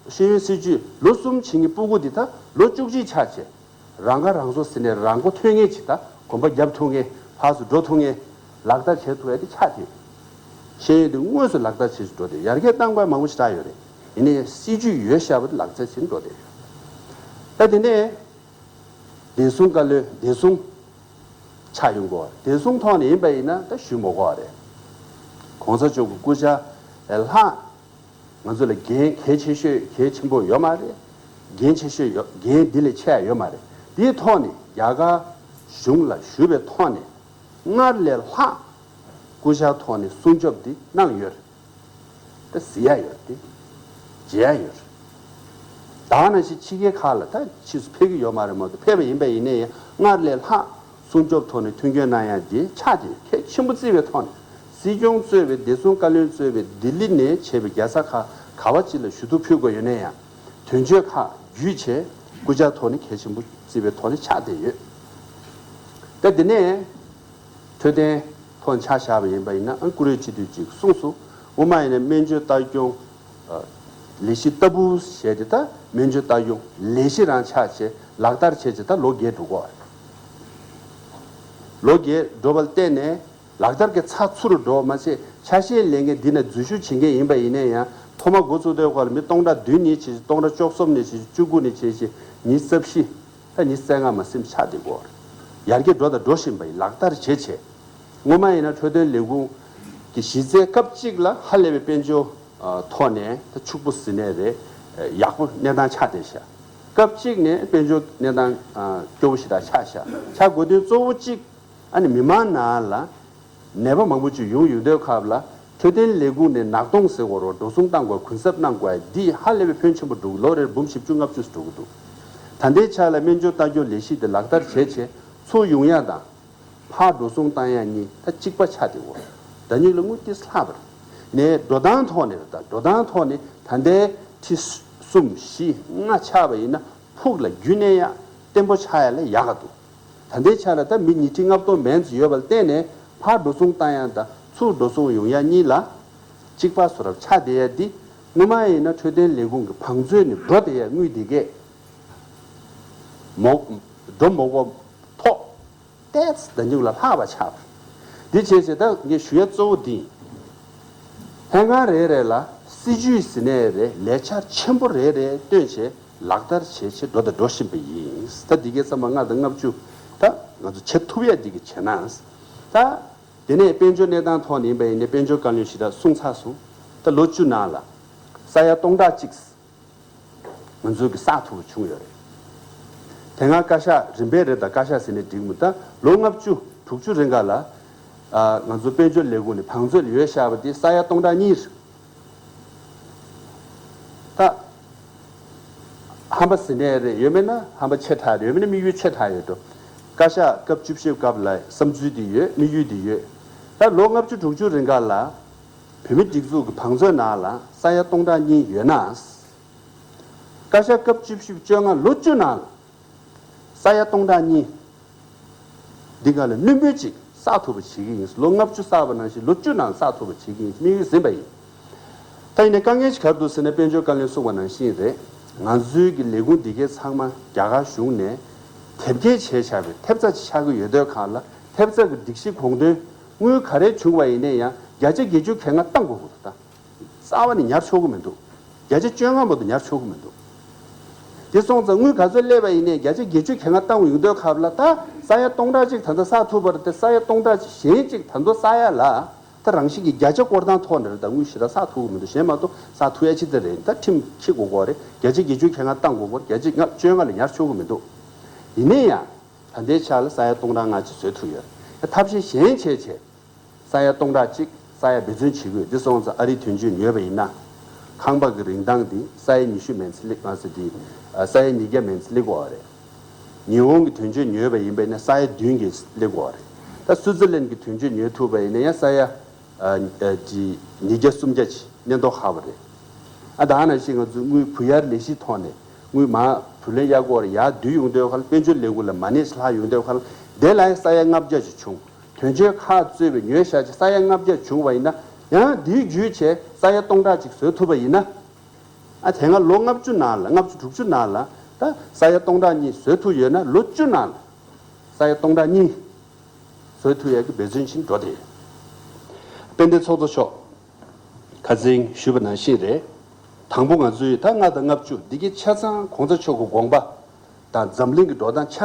ཤེས་ཡོན་སྲིད་ཇུས་ལོ་གསུམ་བྱེད་མཁན་སྤུ་གུ་འདི་ད་ལོ་བཅུ་གཅིག་ཆགས་བྱས། རང་ཁ་རང་གསོ་ཟེར་ནས་རང་མགོ་ཐོན་མཁན་ཅིག་དང་གོམ་པ་རྒྱབ་ཐུབ་མཁན་ཕར་ཚུར་འགྲོ་ཐུབ་མཁན་ལག་བསྟར་བྱེད་ཐུབ་ཡ་དེ་ཆགས་ཐུབ། ཤེས་ཡོན་དེ་དངོས་སུ་ལག་བསྟར་བྱེད་བཞིན་འགྲོ་བསྡད་ཡོད། ཡར་རྒྱས་བཏང་དགོས་མང་པོ་ཞེ་དྲག་ཡོད་རེད། ཡིན་ནའི་སྲིད་ཇུས་ཡོད་བཞག་པ་དེ་ལག་རྩལ་ཞིག་འགྲོ་བསྡད་ཡོད། ད་དེ་ནས་བདེ་སྲུང་བཀའ་བློན་བདེ་སྲུང་ཆགས་ཡོང་གི་ཡོད་རེད། བདེ་སྲུང་ཐོག་ནས་ཡིན་པ་ཡིན་ན་ད་ཞུ་མི་དགོས་པ་རེད། གོང་ས་མཆོག་གི་སྐུ་ཕྱྭ་ལས་ལྷག་ང་ཚོ་ལ་འགན་གལ་ཆེ་ཤོས་གལ་ཆེན་པོ་ཡོད་མ་རེད། འགན་ཆེ་ཤོས་ཡོད། འགན་འདི་ལས་ཆེ་ཡ་ཡོད་མ་རེད། དེའི་ཐོག་ནས་རྒྱ་གར་གཞུང་ལ་ཞུ་བའི་ཐོག་ནས་སྔར་ལས་ལྷག་སྐུ་ཕྱྭ་ཐོག་ནས་སྲུང་སྐྱོབ་འདི་གནང་ཡོད་རེད། ད་གཟིགས་ཡ་ཡོད་རེད། མཇལ་ཡ་ཡོད་རེད། ད་ནང་བཞིན་ཕྱི་རྒྱལ་ཁག་ལ་ད་ཕྱིས་སུ་ཕེབས་ཀྱི་ཡོད་མ་རེད་མ་གཏོགས། ཕེབས་པ་ཡིན་པ་ཡིན་ནའི་ཡང་སྔར་ལས་ལྷག་སྲུང་སྐྱོབ་ཐོག་ནས་མཐུན་རྐྱེན་གནང་ཡ་འདི་ཆགས་ཏེ་གལ་ཆེན་པོ་བརྩིས་པའི་ཐོག་ནས། སྲིད་སྐྱོང་གཙོས་པའི་བདེ་སྲུང་བཀའ་བློན་གཙོས་པའི་ལྡི་ལི་ནས་བྱས་པའི་རྒྱལ་ས་ཁག་ག་བ་ཅིག་ལ་ཞུ་གཏུག་ཕུལ་དགོས་ཡོད་ན་ཡང་། དོན་གཅོད་ཁག་བརྒྱུད་བྱས་སྐུ་ཕྱྭ་ཐོག་ནས་གལ་ཆེན་པོ་བརྩིས་པའི་ཐོག་ནས་ཆགས་བསྡད་ཡོད། ད་དེ་ནས་འཕྲོད་བསྟེན་ཐོག་ཆ་བཞག་པ་ཡིན་པ་ཡིན་ན། ཨང་། བཀུར་འོས་སྤྱི་འཐུས་ཅིག་གསུངས་སོང་། སྔོན་མ་ཡིན་ན་སྨན་བཅོས་ལྟ་སྐྱོང་ལས་གཞི་ལྟ་བུ་བྱས་ཏེ། ད་སྨན་བཅོས་ལྟ་སྐྱོང་ལས་གཞི་རང་ཆགས་བྱས་ལག་བསྟར་བྱས་བྱས་ད་ལོ་བརྒྱད་འགྲོ་གི་ཡོད་རེད། ལོ་བརྒྱད་འགྲོ་བ་ལ་བརྟེན་ནས་ལག་བསྟར་གྱི་ཚགས་ཚུད་རུ་འགྲོ་བ་མ་ཟད། ཆ་ཤས་ལས་འགན་འདི་ན་འཛུལ་ཞུགས་བྱེད་མཁན་ཡིན་པ་ཡིན་ན་ཡང་། ཐོག་མ་འགོ་བཙུགས་དུས་སྐབས་ལ་མི་སྟོང་ཕྲག་བདུན་ཉིས་བྱས་བྱས། སྟོང་ཕྲག་བཅུ་གསུམ་ནས་བྱས་བྱས། བཅུ་དགུ་ནས་བྱས་བྱས། ཉི་ཤུ་རྩ་བཞི། ད་ཉི་ཤུ་རྩ་ལྔ་མ་ཟིན་ཆགས་བསྡད་ཀྱི་ཡོད་རེད། ཡར་རྒྱས་འགྲོ་དང་འགྲོ་བཞིན་པ་ཡིན། ལག་བསྟར་བྱས་བྱས། སྔོན་མ་ཡིན་ན་འཕྲོད་བསྟེན་ལས་ཁུངས་ཀྱི་གཞི་རྩའི་སྐབས་གཅིག་ལ་ཧ་ལས་པའི་དཔལ་འབྱོར་ཐོག་ནས་ད་ཕྱུག་པོ་ཟེར་ནའི་རེད། ཡག་པོ་གནས་སྟངས་ཆགས་བསྡད་ཤག་སྐབས་གཅིག་ནས་དཔལ་འབྱོར་གནས་སྟངས་སྐྱོ་བོ་ཞེ་དྲག་ཆགས་ཤག་ཆགས་དགོས་དོན་གཙོ་བོ་གཅིག་ཨ་ནི་མི་མང་ནང་ལ་ནད་པ་མང་པོ་ཅིག་ཡོང་ཡོང་དུས་སྐབས་ལ། འཕྲོད་བསྟེན་ལས་ཁུངས་ནས་ནག་སྟོང་ཟེར་དགོས་རེད། འགྲོ་སོང་གཏང་དགོས། གུན་གསབ་གནང་དགོས། འདི་ཧ་ལས་པའི་ཕོན་ཆེན་པོ་འགྲོ་གི། ལོ་རེར་འབུམ་བཞི་བཅུ་ལྔ་བཅུ་ཙམ་འགྲོ་གི་འདུག་ད་ལྟའི་ཆ་ལ་སྨན་བཅོས་ལྟ་སྐྱོང་ལས་གཞི་དེ་ལག་བསྟར་བྱས་བྱས། ཚུར་ཡོང་ཡ་དང་ཕར་འགྲོ་སོང་བཏང་ཡ་གཉིས་ད་གཅིག་པ་ཆགས་བསྡད་ཡོད་རེད། ད་ཉིད་ལ་དངུལ་ཏོག་ཙམ་ལྷག་པ་རེད། ནས་འགྲོ་སྟངས་ཐོག་ནས་རེད། ད་འགྲོ་སྟངས་ཐོག་ནས་ད་ལྟའི་ཁྲི་གསུམ་བཞི་ལྔ་ཆགས་པ་ཡིན་ན་ཕུགས་ལ་རྒྱུན་གནས་ཡ་བརྟན་པོ་ཆགས་ཡ་ལ་ཡག་ག་འདུག་ད་ལྟའི་ཆ་ལ་ད་མི་ཉིས་ཁྲི་ལྔ་སྟོང་མན་ཙམ་ཡོད་པ་ལ་བརྟེན་ནས། ཕར་འགྲོ་སོང་བཏང་ཡ་དང་ཚུར་འགྲོ་སོང་ཡོང་ཡ་གཉིས་ལ་གཅིག་པ་བཟོ་འདྲ་ཆགས་བསྡད་ཡ་འདི། སྔོན་མ་ཡིན་ན་འཕྲོད་བསྟེན་ལས་ཁུངས་ཀྱི་བང་མཛོད་ནས་འགྲོ་བསྡད་ཡ་དངུལ་འདི་གས་མོ་འགྲོ་མོག་པོ་ཐོག་ཏོག་ཙམ་ད་ཉུང་ལ་ལྷག་པ་ཆགས་པ་རེད། འདི་བྱས་ཚེ་ད་ངས་ཞུ་ཡ་གཙོ་བོ་འདི་ཡིན། ལྷན་ཁང་རེ་རེ་ལ་སྲིད་ཇུས་ཟེར་ནའི་རེད། ལས་འཆར་ཆེན་པོ་རེ་རེ་བཏོན་བྱས་ལག་བསྟར་བྱས་བྱས་འགྲོ་དང་འགྲོ་བཞིན་པ་ཡིན། ད་འདི་གའི་ཚང་མ་ལྔ་དང་ལྔ་བཅུ། ད་ང་ཚོ་བྱེད་ཐུབ་ཡ་འདི་གི་བྱེད་ན། ད་དེ་ནས་དཔལ་འབྱོར་གནས་སྟངས་ཐོག་ནས་ཡིན་པ་ཡིན་ནའི་དཔལ་འབྱོར་བཀའ་བློན་ཞེ་དྲག་གསུངས་ཚར་སོང་། ད་ལོ་བཅུ་ནང་ལ་ས་ཡ་སྟོང་ཕྲག་གཅིག་ང་ཚོའི་གི་བསགས་ཐུབ་པ་བྱུང་ཡོད་རེད། དེ་སྔ་བཀའ་ཤག་རིམ་པས་རེད། ད་བཀའ་ཤག་ཟེར་ནས་འགྲིག་མོད། ད་ལོ་ལྔ་བཅུ་དྲུག་ཅུ་རིང་ག་ལ་ཨ་ང་ཚོ་དཔལ་འབྱོར་ལས་ཁུངས་ནས་བང་མཛོད་ལ་ཡོད་བཞག་པ་དེ་ས་ཡ་སྟོང་ཕྲག་གཉིས་རེད། ད་ཧམ་པ་ཟེར་ནའི་རེད། ཡོད་མེད་ན་ཧམ་པ་ཆེ་དྲགས་རེད། ཡོད་མེད་ན་དམིགས་ཡུལ་ཆེ་དྲགས་ཡོད་འགྲོ། བཀའ་ཤག་སྐབས་བཅུ་བཞི་སྐབས་ལ་བསམ་ཚུལ་འདི་ཡོད། དམིགས་ཡུལ་འདི་ཡོད། ད་ལོ་ལྔ་བཅུ་དྲུག་ཅུ་རིང་ག་ལ་བོད་མི་སྒྲིག་འཛུགས་ཀྱི་བང་མཛོད་ནང་ལ་ས་ཡ་སྟོང་ཕྲག་གཉིས་ཡོད་ན། བཀའ་ཤག་སྐབས་བཅུ་བཞི་བཅོ་ལྔ་ལོ་བཅུ་ནང་ལ་ས་ཡ་སྟོང་ཕྲག་གཉིས་འདི་ག་ལ་བླུན་པོ་ཅིག་བསགས་ཐུབ་པ་བྱེད་ཀྱི་ཡིན། ལོ་ལྔ་བཅུ་བསགས་པ་ནང་བཞིན་ལོ་བཅུ་ནང་བསགས་ཐུབ་པ་བྱེད་ཀྱི་ཡིན། དམིགས་ཡུལ་ཟིན་པ་ཡིན། ད་ཡིན་ནའི་དཀའ་ངལ་ཅིག་ག་རེ་འདུག་ཟེར་ན། དཔལ་འབྱོར་བཀའ་བློན་གསུངས་པ་ནང་བཞིན་རེད། ང་ཚོའི་གི་ལས་ཁུངས་འདི་གའི་ཚང་མ་རྒྱ་གར་གཞུང་ནས་དེབ་སྐྱེལ་བྱས་བཞག་པའི་ཐེབས་རྩ་ཅིག་ཆགས་ཀྱི་ཡོད་དུས་སྒང་ལ། ཐེབས་རྩ་གི་སྒྲིག་གཞི་དགོངས་དོན་དངུལ་ག་རེ་བྱུང་བ་ཡིན་ནའི་ཡང་བརྒྱ་ཆ་བརྒྱད་ཅུ་གྱ་ལྔ་གཏང་དགོས་ཀྱི་འདུག་ད་རྩ་བ་ནས་ཉར་ཆོག་གི་མི་འདུག་བརྒྱ་ཆ་བཅོ་ལྔ་མ་གཏོགས་ཉར་ཆོག་གི་མི་འདུག་དེ་སོང་ཙང་དངུལ་ག་ཚོད་སླེབས་པ་ཡིན་ནའི་བརྒྱ་ཆ་བརྒྱད་ཅུ་གྱ་ལྔ་བཏང་ཡོང་དུས་སྐབས་ལ། ད་ས་ཡ་སྟོང་ཕྲག་གཅིག་ད་ལྟ་བསགས་ཐུབ་པ་རེད་དེ། ས་ཡ་སྟོང་ཕྲག་གཅིག་གཞན་གཅིག་ད་ལྟ་བསགས་ཡ་ལ། ད་རང་བཞིན་གྱི་བརྒྱ་ཆ་སྐོར་ཐང་ཐོག་ནས་རེད། ད་དངུལ་ཞེ་དྲག་བསགས་ཐུབ་ཀྱི་མི་འདུག་གཞན་མ་གཏོགས་བསགས་ཐུབ་ཡ་ཅི་ཙམ་རེད། ད་ཁྲིམས་འཁྱེར་དགོས་ཀྱི་རེད། བརྒྱ་ཆ་བརྒྱད་ཅུ་གྱ་ལྔ་བཏང་དགོས་ཀྱི་རེད། བརྒྱ་ཆ་བཅོ་ལྔ་ལས་ཉར་ཆོག་གི་མི་འདུག་ཡིན་ན་ཡང་ད་ལྟའི་ཆ་ལ་ས་ཡ་སྟོང་ཕྲག་ལྔ་ཅིག་བཟོ་ཐུབ་ཡོད། ཐབས་ཤེས་གཞན་བྱས་བྱས། ས་ཡ་སྟོང་ཕྲག་གཅིག་ས་ཡ་འབད་བརྩོན་བྱེད་དགོས། འདི་སོང་ཙང་ཨ་རིའི་དོན་གཅོད་ཉོས་པ་ཡིན་ན། ཁང་པ་གི་རིན་ཐང་འདི་ས་ཡ་ཉི་ཤུ་མན་ཚེ་སླེབས། མ་ཟད་དེ་ས་ཡ་ཉིས་བརྒྱ་མན་ཚེ་སླེབས་ཀྱི་ཡོད་རེད། ཉི་ཧོང་གི་དོན་གཅོད་ཉོས་པ་ཡིན་པ་ཡིན་ན་ས་ཡ་བདུན་གྱིས་སླེབས་ཀྱི་ཡོད་རེད། ད་སུའུ་ཙི་ལན་གྱི་དོན་གཅོད་ཉོས་ཐུབ་པ་ཡིན་ན་ཡང་ས་ཡ་ཨ་ཨ་ཅི་ཉིས་བརྒྱ་སུམ་བརྒྱ་ཅིག་གནས་མདོག་ཁ་པོ་རེད། ཨ་ད་ནང་བཞིན་ང་ཚོ་དངུལ་བུ་གཡར་ལས་གཞིའི་ཐོག་ནས་དངུལ་མར་བུ་ལོན་གཡར་དགོས་རེད། ཡར་བསྡུ་ཡོང་དུས་སྒང་ལ། དཔལ་འབྱོར་ལས་ཁུངས་ལ་མ་ཎི་ཞིག་ལྷག་ཡོང་དུས་སྒང་ལ། དེ་ལ་ཡང་ས་ཡ་ལྔ་བརྒྱ་ཅིག་བྱུང་། དོན་གཅོད་ཁག་གཙོས་པའི་ཉོས་བཞག་ཅིག་ས་ཡ་ལྔ་བརྒྱ་བྱུང་བ་ཡིན་ན། ཡང་འདིའི་བརྒྱུད་བྱས་ས་ཡ་སྟོང་ཕྲག་གཅིག་བཟོ་ཐུབ་པ་ཡིན་ན། ཨ་དེ་སྔ་ལོ་ལྔ་བཅུ་ནང་ལ། ལྔ་བཅུ་དྲུག་ཅུ་ནང་ལ་ད་ས་ཡ་སྟོང་ཕྲག་གཉིས་བཟོ་ཐུབ་ཡོད་ན། ལོ་བཅུ་ནང་ལ་ས་ཡ་སྟོང་ཕྲག་གཉིས་བཟོ་ཐུབ་ཡག་གི་འབད་བརྩོན་བྱེད་འགྲོ་དེ། དཔལ་ལྡན་ཚོགས་གཙོ་མཆོག་ཁ་སང་ཞུས་པ་ནང་བཞིན་རེད། དང་པོ་ང་ཚོས་ད་ལྔ་དང་ལྔ་བཅུ་འདི་གའི་ཆ་ཚང་གོང་ས་མཆོག་གི་དགོངས་པ་དང་འཛམ་གླིང་གི་འགྲོ་སྟངས་ཆ་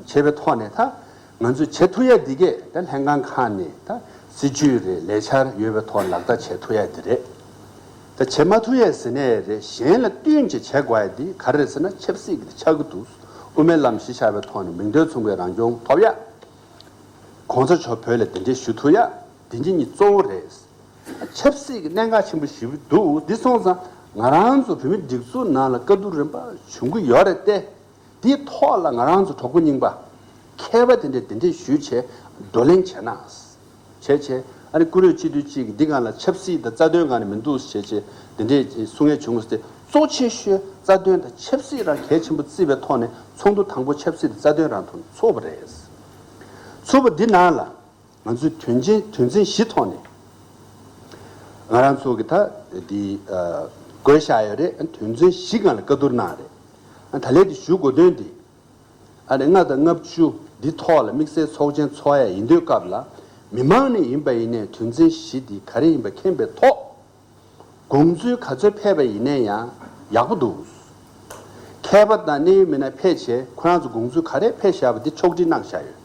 ཚང་བྱས་པའི་ཐོག་ནས། ད་ང་ཚོས་བྱེད་ཐུབ་ཡ་འདི་གས་ད་ལྷན་ཁང་ཁག་ནས་ད་སྲིད་ཇུས་རེད། ལས་འཆར་ཡོད་པའི་ཐོག་ལག་བསྟར་བྱེད་ཐུབ་ཡ་འདི་རེད། ད་བྱེད་མ་ཐུབ་ཡ་ཟེར་ནའི་རེད། གཞན་ལ་བསྟུན་བྱས་བྱེད་དགོས་ཡ་འདི་ག་རེ་རེད་ཟེར་ན་ཆབ་སྲིད་ཀྱི་ཆགས་ཀྱི་འདུག་དབུ་མའི་ལམ་གཞི་བཞག་པའི་ཐོག་ནས་མིང་དོན་མཚུངས་པའི་རང་སྐྱོང་ཐོབ་ཡ། གོང་ས་མཆོག་བོད་ལ་གདན་འདྲེན་ཞུ་ཐུབ་ཡ། དེ་གཉིས་གཙོ་བོ་རེད། ཆབ་སྲིད་ཀྱི་གནད་འགག་ཆེན་པོ་ཞིག་འདུག་འདི་སོང་ཙང་ང་རང་ཚོ་བོད་མི་སྒྲིག་འཛུགས་ནང་ལ་དཀའ་སྡུག་རིམ་པ་བྱུང་གི་ཡོད་རེད་དེ། དེའི་ཐོག་ལ་ང་རང་ཚོ་གྲོགས་པོ་རྙིང་པ་མཁས་པ་དེ་འདྲས་གདན་འདྲེན་ཞུས་བྱས་བགྲོ་གླེང་བྱས་ན། བྱས་བྱས་ཨ་ནི་བཀུར་འོས་སྤྱི་འཐུས་གཅིག་གིས་འདི་སྒང་ལ་ཆབ་སྲིད་དང་རྩ་དོན་སྒང་ནས་མི་འདུག་བྱས་བྱས་དེ་འདྲས་གསུང་ཡས་བྱུང་སྟེ། གཙོ་ཆེ་ཤོས་རྩ་དོན་དང་ཆབ་སྲིད་རང་གལ་ཆེན་པོ་བརྩིས་པའི་ཐོག་ནས་ཚོགས་འདུ་དང་པོ་ཆབ་སྲིད་དང་རྩ་དོན་རང་ཐོག་ནས་ཚོགས་པ་རེད། ཚོགས་པ་འདི་ནང་ལ་ང་ཚོས་དོན་ཆེན་དོན་ཚན་བཞི་ཐོག་ནས་ང་རང་ཚོ་གི་ད་འདི་ཨ་བགོས་བཞག་ཡོད་རེད། དོན་ཚན་བཞི་སྒང་ལ་བཀའ་བསྡུར་གནང་རེད། ད་ལན་འདི་ཞུ་དགོས་དོན་འདི་ཨ་ནི་ལྔ་དང་ལྔ་བཅུ་འདི་ཐོག་ལ་དམིགས་བསལ་ཚོགས་ཆེན་ཚོགས་ཡ་ཡིན་དུས་སྐབས་ལ་མི་མང་ནས་ཡིན་པ་ཡིན་ནའི་དོན་ཚན་བཞི་འདི་ག་རེ་ཡིན་པ་མཁྱེན་པའི་ཐོག་དགོངས་ཚུལ་ག་ཚོད་ཕེབས་པ་ཡིན་ནའི་ཡང་ཡག་པོ་འདུག་མཁས་པ་དང་གནད་ཡོད་མི་སྣ་ཕེབས་བྱས་ཁོ་རང་ཚོ་དགོངས་ཚུལ་ག་རེ་ཕེབས་བཞག་པ་འདི་ཕྱོགས་སྒྲིག་གནང་བཞག་ཡོད།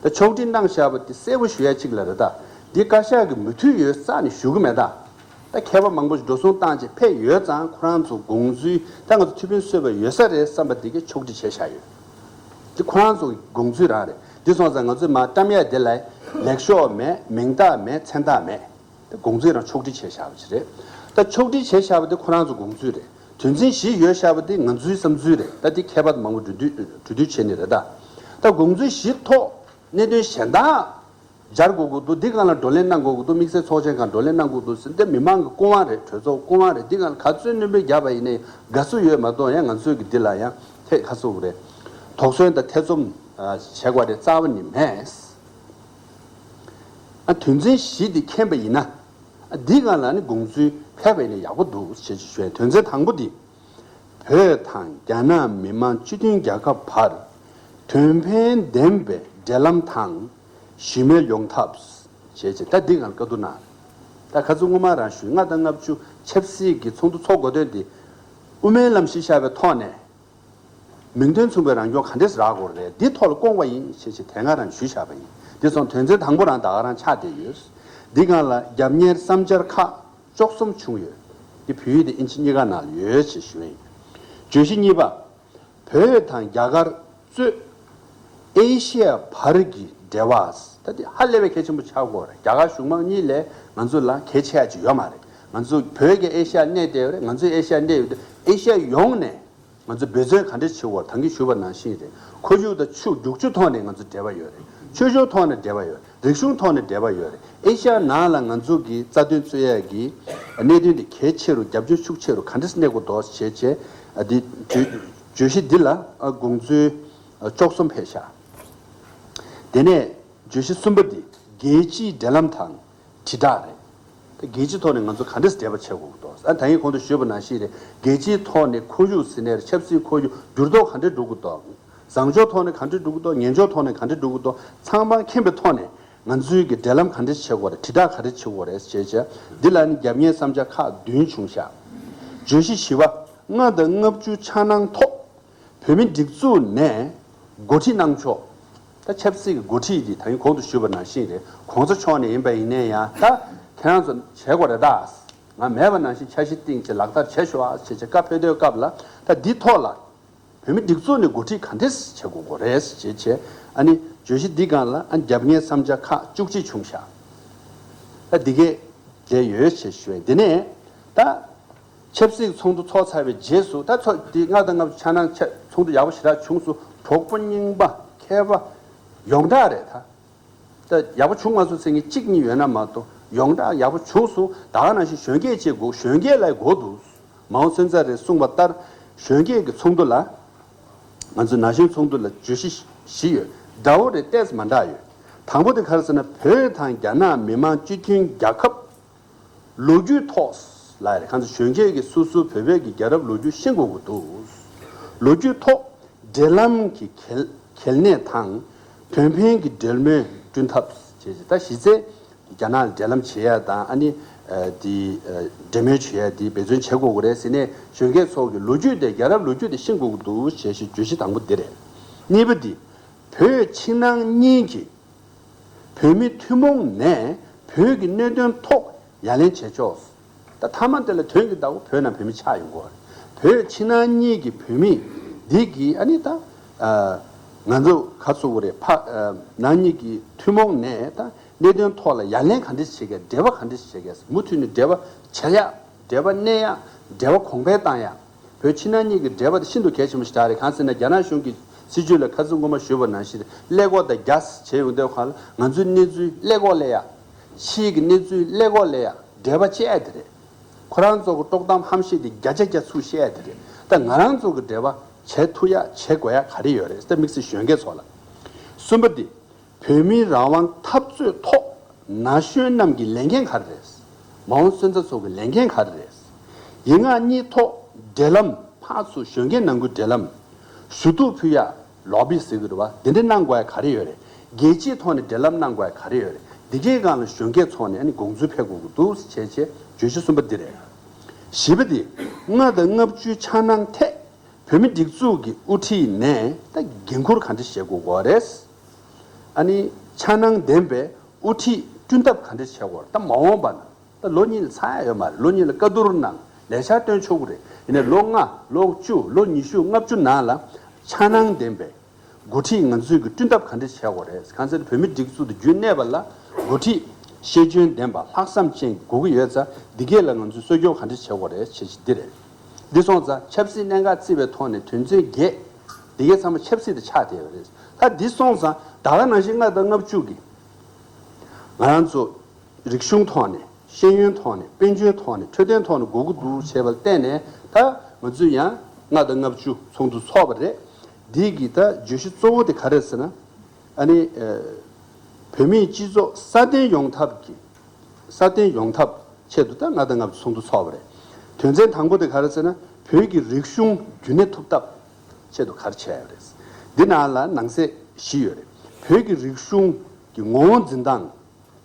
ད་ཕྱོགས་སྒྲིག་གནང་བཞག་པ་འདི་གསལ་པོ་ཞུ་ཡ་གཅིག་ལ་རེད། ད་འདི་བཀའ་ཤག་གི་མོས་མཐུན་ཡོད་རྩ་ནས་ཞུ་གི་མེད། ད་ད་མཁས་པ་མང་པོ་ཞིག་འགྲོ་སོང་བཏང་བྱས་ཕེབས་ཡོད་ཙང་ཁོ་རང་ཚོ་དགོངས་ཚུལ་ད་ང་ཚོ་ཐུགས་ཕན་གསོས་པ་ཡོད་ས་རེད་བསམ་པ་འདི་གས་ཕྱོགས་སྒྲིག་བྱས་བཞག་ཡོད། འདི་ཁོ་རང་ཚོ་གི་དགོངས་ཚུལ་རང་རེད། འདི་སོང་ཙང་ང་ཚོས་མར་བཀྲམ་ཡ་འདི་ལ་ལེགས་ཤོག་མེད། མིང་རྟགས་མེད། མཚན་རྟགས་མེད། དེ་དགོངས་ཚུལ་རང་ཕྱོགས་སྒྲིག་བྱས་བཞག་པ་ཞིག་རེད། ད་ཕྱོགས་སྒྲིག་བྱས་བཞག་པ་དེ་ཁོ་རང་ཚོ་དགོངས་ཚུལ་རེད། དོན་ཚན་བཞི་ཡོད་བཞག་པ་དེ་ང་ཚོའི་བསམ་ཚུལ་རེད། ད་དེ་མཁས་པ་མང་པོ་གྲོས་བསྡུར་གྲོས་བསྡུར་བྱས་ནས་རེད། ད་ད་དགོངས་ཚུལ་བཞི་ཐོག་གནད་དོན་གཞན་དག་སྦྱར་དགོས་ཀྱི་འདུག་འདི་སྒང་ལ་བགྲོ་གླེང་གནང་དགོས་ཀྱི་འདུག་དམིགས་བསལ་ཚོགས་ཆེན་སྒང་བགྲོ་གླེང་གནང་དགོས་ཀྱི་འདུག་ཟེར་ཏེ་མི་མང་གི་སྐུ་དབང་རེད། གྲོས་ཚོགས་སྐུ་དབང་རེད། འདི་སྒང་ལ་ག་ཚོད་སྣོན་པ་བརྒྱབ་པ་ཡིན་ནའི་དགའ་བསུ་ཡོད་མ་གཏོགས་ཡང་ང་ཚོས་ཀྱི་འདི་ལ་ཡང་ཐད་ཁ་གསོ་གི་རེད། དོགས་ཟོན་དང་ཐེ་ཚོམ་བྱེད་དགོས་རེད་རྩ་བ་ནས་མེད། ཨ་དོན་ཚན་བཞི་འདི་མཁྱེན་པ་ཡིན་ན། ཨ་འདི་སྒང་ལ་ནི་དགོངས་ཚུལ་ཕེབས་པ་ཡིན་ན་ཡག་པོ་འདུག་ཅེས་ཞུ་ཡ། དོན་ཚན་དང་པོ་འདི། བོད་དང་རྒྱ་ནག་མི་དམངས་སྤྱི་མཐུན་རྒྱལ་ཁབ་བར་དོན་ཕན་ལྡན་པའི་འབྲེལ་ལམ་དང་ཞི་མོལ་ཡོང་ཐབས་ཅེས་ཅེས་ད་འདི་སྒང་ལ་བཀའ་བསྡུར་གནང་། ད་ཁ་སང་སྔོན་མ་རང་ཞུས་ལྔ་དང་ལྔ་བཅུ་ཆབ་སྲིད་ཀྱི་ཚོགས་འདུ་ཚོགས་དགོས་དོན་འདི་དབུ་མའི་ལམ་གཞི་བཞག་པའི་ཐོག་ནས། མིང་དོན་མཚུངས་པའི་རང་སྐྱོང་ག་འདྲས་རག་དགོས་རེད། འདི་ཐོག་ལ་བསྐོང་བ་ཡིན་ཞེས་ཞེས་དེ་སྔ་རང་ཞུས་བཞག་པ་ཡིན། འདི་སོང་དོན་ཚན་དང་པོ་རང་ད་ག་རང་ཆགས་བསྡད་ཡོད། འདི་སྒང་ལ་རྒྱབ་གཉེར་བསམ་འཆར་ཁག་བཅུ་གསུམ་བྱུང་ཡོད། འདི་བོད་ཡིག་དང་ཨིན་ཇི་གཉིས་ཀ་ནང་ལ་ཡོད་ཅེས་ཞུ་ཡིན། བརྗོད་གཞི་གཉིས་པ། བོད་དང་རྒྱ་གར་གཙོས་ཨེ་ཤི་ཡ་བར་གྱི་འབྲེལ་བ། ད་འདི་ཧ་ལས་པའི་གལ་ཆེན་པོ་ཆགས་ཀྱི་ཡོད་རེད། རྒྱ་གར་གཞུང་མང་གཉིས་ལས་ང་ཚོ་ལ་གལ་ཆེ་ཡ་ཅིག་ཡོད་མ་རེད། ང་ཚོ་བོད་ཀྱི་ཨེ་ཤི་ཡ་གནས་བསྡད་ཡོད་རེད། ང་ཚོའི་ཨེ་ཤི་ཡ་གནས་ཡོད་དུས་ཨེ་ཤི་ཡ་ཡོངས་ནས། ང་ཚོས་འབད་བརྩོན་ག་འདྲ་བྱེད་དགོས། ད་གིན་ཞུས་པ་ནང་བཞིན་རེད། ཁོར་ཡུག་དང་ཆུ་རྒྱུག་ཆུ་ཐོག་ནས་ང་ཚོ་འབྲེལ་བ་ཡོད་རེད། ཆོས་ཕྱོགས་ཐོག་ནས་འབྲེལ་བ་ཡོད་རེད། རིག་གཞུང་ཐོག་ནས་འབྲེལ་བ་ཡོད་རེད། ཨེ་ཤ་ཡ་ནང་ལ་ང་ཚོ་གི་རྩ་དོན་རྩོད་ཡ་གི་གནད་དོན་དེ་གལ་ཆེ་རུ་རྒྱབ་ལྗོངས་ཤུགས་ཆེ་རུ་ག་འདྲ་གནས་དགོས་འདུག་བྱས་བྱས། ཨ་འདི་བརྗོད་བརྗོད་གཞི་འདི་ལ་ཨ་དགོངས་ཚུལ་ཨ་བཅུ་གསུམ་ཕེབས་ཤག་དེ་ནས་བརྗོད་གཞི་གསུམ་པ་འདི་རྒྱལ་སྤྱིའི་འབྲེལ་ལམ་དང་། དྲིལ་བསྒྲགས་རེད། ད་རྒྱལ་སྤྱི་ཐོག་ནས་ང་ཚོ་ག་འདྲས་འབྲེལ་བ་བྱེད་དགོས་ཀྱི་འདུག་ཨ་ད་ངས་གོང་དུ་ཞུས་པ་ནང་བཞིན་རེད། རྒྱལ་སྤྱིའི་ཐོག་ནས་ཁོར་ཡུག་ཟེར་ནའི་རེད། ཆབ་སྲིད་ཁོར་ཡུག་འགྱུར་ལྡོག་ག་འདྲས་འགྲོ་གི་འདུག་བཟང་ཕྱོགས་ཐོག་ནས་ག་འདྲས་འགྲོ་གི་འདུག་ངན་ཕྱོགས་ཐོག་ནས་ག་འདྲས་འགྲོ་གི་འདུག་ཚང་མ་མཁྱེན་པའི་ཐོག་ནས་ང་ཚོའི་གི་འབྲེལ་ལམ་ག་འདྲས་བྱེད་དགོས་རེད། དྲིལ་བསྒྲགས་ག་འདྲས་བྱེད་དགོས་རེད་ཅེས་བྱས། འདི་ལ་ནི་རྒྱབ་གཉེར་བསམ་འཆར་ཁག་བདུན་བྱུང་ཤག་བརྗོད་གཞི་བཞི་པ། ལྔ་དང་ལྔ་བཅུ་འཆར་སྣང་ཐོག་བོད་མིའི་སྒྲིག་འཛུགས་ནས་འགོ་ཁྲིད་གནང་ཕྱོགས། ད་ཆབ་སྲིད་ཀྱི་འགོ་ཁྲིད་འདི་ད་ཡིན་གོང་དུ་ཞུས་པ་ནང་བཞིན་རེད། གོང་ས་མཆོག་ནས་ཡིན་པ་ཡིན་ནའི་ཡང་ད་ཁྱེད་རང་ཚོ་བྱེད་དགོས་རེད། ད་ང་མེད་པ་ནང་བཞིན་འཆར་གཞི་བཏིང་བྱས་ལག་བསྟར་བྱས་ཤོག་ཨ་བྱས་བྱས་བཀའ་ཕེབས་དུས་སྐབས་ལ་ད་འདི་ཐོག་ལ་བོད་མིའི་སྒྲིག་འཛུགས་ནས་འགོ་ཁྲིད་ག་འདྲས་བྱེད་དགོས་དགོས་རེད་ཅེས་བྱས། ཨ་ནི་བརྗོད་གཞི་འདི་སྒང་ལ་ཨ་རྒྱབ་གཉེར་བསམ་འཆར་ཁག་བཅུ་གཅིག་བྱུང་ཤག་ད་འདི་གས་དེ་ཡོད་ཅེས་ཞུ་བས། འདི་ནས་ད། ཆབ་སྲིད་ཚོགས་འདུ་ཚོགས་ཚར་བའི་རྗེས་སུ་ད་ཚོགས་འདི་ལྔ་དང་ལྔ་བཅུ་འཆར་སྣང་ཆ་ཚོགས་འདུ་ཡག་པོ་ཞེ་དྲག་བྱུང་སོང་། གྲོགས་པོ་རྙིང་པ་མཁས་པ་ཡོངས་གྲགས་རེད། ད་ད་ཡག་པོ་བྱུང་མ་སོང་ཟེར་མཁན་གཅིག་གཉིས་ཡོད་ན་མ་གཏོགས་ཡོངས་གྲགས་ཡག་པོ་བྱུང་སོང་། ད་ག་ནང་བཞིན་གཞོན་སྐྱེས་བྱེད་དགོས། གཞོན་སྐྱེས་ལ་དགོས་འདུག་མའོ་སུན་ཙེ་རེས་གསུངས་པ་ལྟར་གཞོན་སྐྱེས་ཀྱི་ཚོགས་འདུ་ལ་ང་ཚོའི་ན་གཞོན་ཚོགས་འདུ་ལ་བརྗོད་གཞི་བཞི་ཡོད། འདྲ་བོ་རེད། ཏོག་ཙམ་མ་འདྲ་ཡོད། དང་པོ་དེ་ག་རེ་ཟེར་ན་བོད་དང་རྒྱ་ནག་མི་དམངས་སྤྱི་མཐུན་རྒྱལ་ཁབ། ལོ་རྒྱུས་ཐོག་ལ་རེད། ཁ་སང་གཞོན་སྐྱེས་ཀྱིས་སོ་སོའི་བོད་པའི་གི་རྒྱལ་རབས་ལོ་རྒྱུས་ཤེས་དགོས་ཀྱི་འདུག་ལོ་རྒྱུས་ཐོག་འབྲེལ་ལམ་གྱི་གལ་གལ་གནད་དང་དོན་ཕན་གྱི་འབྲེལ་མོལ་བསྐྲུན་ཐབས་བྱས་ཏེ། ད་གཞི་རྩའི་རྒྱ་ནག་ལ་འབྲེལ་ལམ་བྱེད་ཡ་དང་། ཨ་ནི་ ཨ་དེ་ཨ་འབྲེལ་མོལ་བྱེད་ཡ་དེ་འབད་བརྩོན་བྱེད་དགོས་ཀྱི་རེད་ཟེར་ནས་གཞོན་སྐྱེས་ཚོ་གི་ལོ་རྒྱུས་དེ་རྒྱལ་རབས་ལོ་རྒྱུས་དེ་ཤེས་དགོས་ཀྱི་འདུག་ཞེས་བརྗོད་གཞི་དང་པོ་འདི་རེད། གཉིས་པ་འདི། བོད་ཕྱི་ནང་གཉིས་ཀྱི་བོད་མི་ཐུན་མོང་ནས་བོད་ཀྱི་གནད་དོན་ཐོག་ཡ་ལན་བྱེད་ཆོག་ད་མཐའ་མ་དེ་ལ་དོན་གྱི་བདག་པོ་བོད་ནང་བོད་མི་ཆགས་ཡོང་གི་རེད། བོད་ཕྱི་ནང་གཉིས་ཀྱི་བོད་མི་འདི་གི་ཨ་ནི་ད་ཨ་ང་ཚོ་ག་ཚོད་རེད། ཕ་ཨ་ནང་གཉིས་ཀྱི་ཐུན་མོང་ནས་ད་གནད་དོན་ཐོག་ལ་ཡ་ལན་ག་འདྲ་བྱེད་གས། འབྲེལ་བ་ག་འདྲ་བྱེད་གས། མུ་མཐུད་ནས་འབྲེལ་བ་བྱེད་ཡ། འབྲེལ་བ་གནས་ཡ། འབྲེལ་བ་གོང་འཕེལ་བཏང་ཡ། བོད་ཕྱི་ནང་གཉིས་ཀྱི་འབྲེལ་བ་དེ་ཤིན་ཏུ་གལ་ཆེན་པོ་ཞིག་རེད། གང་ཟེར་ན་རྒྱ་ནག་གཞུང་གི་སྲིད་བྱུས་ལ་ཁ་སང་སྔོན་མ་ཞུས་པ་ནང་བཞིན་ཀླད་ཀོར་དང་རྒྱ་བྱས་ཡོང་དུས་ཁ་ལ་ང་ཚོའི་གནས་ཚུལ་ཀླད་ཀོར་ལ་ཡ། ཕྱིའི་གི་གནས་ཚུལ་ཀླད་ཀོར་ལ་ཡ་འབྲེལ་བ་བཅད་ཡ་དེ་རེད། ཁོ་རང་ཚོ་གི་དཀྲོག་གཏམ་ཧམ་བཤད་དེ་བརྒྱ་ཆ་བརྒྱ་ཚུར་བཤད་ཡ་དེ་རེད། ད་ང་རང་ཚོ་གི་འབྲེལ་བ་བྱེད་ཐུབ་ཡ་བྱེད་དགོས་ཡ་ག་རེ་ཡོད་རེད། ད་དམིགས་བསལ་གཞོན་སྐྱེས་ཚོ་ལ། གསུམ་པ་འདི། བོད་མིའི་རང་དབང་འཐབ་རྩོད་ཐོག་ན་གཞོན་རྣམས་ཀྱི་ལས་འགན་ག་རེ་རེད། མ་འོངས་སོན་རྩ་ཚོ་གི་ལས་འགན་ག་རེ་རེད། ཡིག་ངག་གཉིས་ཐོག་འབྲེལ་ལམ། ཕར་ཚུར་གཞོན་སྐྱེས་ནང་ཁུལ་འབྲེལ་ལམ། ཞུ་གཏུག་ཕུལ་ཡ། ལོ་བི་ཟེར་གི་རེད་བ། དེ་འདྲ་གནང་དགོས་ཡ་ག་རེ་ཡོད་རེད། རྒྱལ་སྤྱིའི་ཐོག་ནས་འབྲེལ་ལམ་གནང་དགོས་ཡ་ག་རེ་ཡོད་རེད། འདི་གའི་སྒང་ལ་གཞོན་སྐྱེས་ཚོ་ནས་ཨ་ནི་དགོངས་ཚུལ་ཕེབས་དགོས་ཀྱི་འདུག་ཟེར་བྱས་བྱས་བརྗོད་གཞི་གསུམ་པ་འདི་རེད། བཞི་པ་འདི། ལྔ་དང་ལྔ་བཅུ་འཆར་སྣང་ཐད། བོད་མི་སྒྲིག་འཛུགས་ཀྱི་དབུ་ཁྲིད་ནས་ད་འགན་འཁུར་ག་འདྲ་བྱེད་དགོས་ཀྱི་རེད། ཨ་ནི་འཆར་སྣང་ལྡན་པའི་དབུ་ཁྲིད་བསྐྲུན་ཐབས་ག་འདྲ་བྱེད་དགོས་རེད། ད་མ་འོངས་པ་ན་ད་ལོ་གཉིས་ལ་ཚར་ཡ་ཡོད་མ་རེད། ལོ་གཉིས་ལ་བཀའ་བསྡུར་གནང་ལས་འཆར་བཏོན་ཆོག་གི་རེད། ཡིན་ནའི་ལོ་ལྔ། ལོ་བཅུ། ལོ་ཉི་ཤུ། ལྔ་བཅུ་ནང་ལ་འཆར་སྣང་ལྡན་པའི་འགོ་ཁྲིད་ང་ཚོས་ཀྱི་བསྐྲུན་ཐབས་ག་འདྲ་བྱེད་དགོས་རེད། གང་ཟེར་ན་བོད་མི་སྒྲིག་འཛུགས་དེ་རྒྱུན་གནས་པ་ལ་འགོ་ཁྲིད་ཤེས་འཇོན་ལྡན་པ་ལྷག་བསམ་ཅན་དགོས་ཀྱི་ཡོད་ཙང་འདི་གས་ལ་ང་ཚོས་གསོ་སྐྱོང་ག་འདྲ་བྱེད་དགོས་རེད་བྱེད་ཀྱི་འདི་རེད། འདི་སོང་ཙང་ཆབ་སྲིད་གནད་འགག་བརྩིས་པའི་ཐོག་ནས་དོན་ཚན་བརྒྱད་འདི་གས་ཚང་མ་ཆབ་སྲིད་དུ་ཆགས་བསྡད་ཡོད་རེད། ད་འདི་སོང་ཙང་ད་ག་ནང་བཞིན་ལྔ་དང་ལྔ་བཅུ་གི་ང་རང་ཚོ་རིག་གཞུང་ཐོག་ནས། ཤེས་ཡོན་ཐོག་ནས། དཔལ་འབྱོར་ཐོག་ནས། འཕྲོད་བསྟེན་ཐོག་ནས་དགོས་ཀྱི་འདུག་བྱས་པ་ལ་བརྟེན་ནས་ད་ང་ཚོས་ཡང་ལྔ་དང་ལྔ་བཅུ་ཚོགས་འདུ་ཚོགས་པ་རེད། འདི་གི་ད་བརྗོད་གཞི་གཙོ་བོ་དེ་ག་རེ་ཟེར་ན། ཨ་ནི་ཨ་བོད་མིའི་སྤྱི་ཚོགས་སྲ་བརྟན་ཡོང་ཐབས་ཀྱི། སྲ་བརྟན་ཡོང་ཐབས་ཆེད་དུ་ད་ལྔ་དང་ལྔ་བཅུ་ཚོགས་འདུ་ཚོགས་པ་རེད། དོན་ཚན་དང་པོ་དེ་ག་རེ་ཟེར་ན། བོད་ཀྱི་རིག་གཞུང་རྒྱུན་གནས་ཐུབ་ཐབས་ཆེད་དུ་ག་རེ་བྱས་ཡོད་རེད། འདི་ནང་ལ་ནང་གསེས་བཞི་ཡོད་རེད། བོད་ཀྱི་རིག་གཞུང་གི་ངོ་བོ་འཛིན་སྟངས་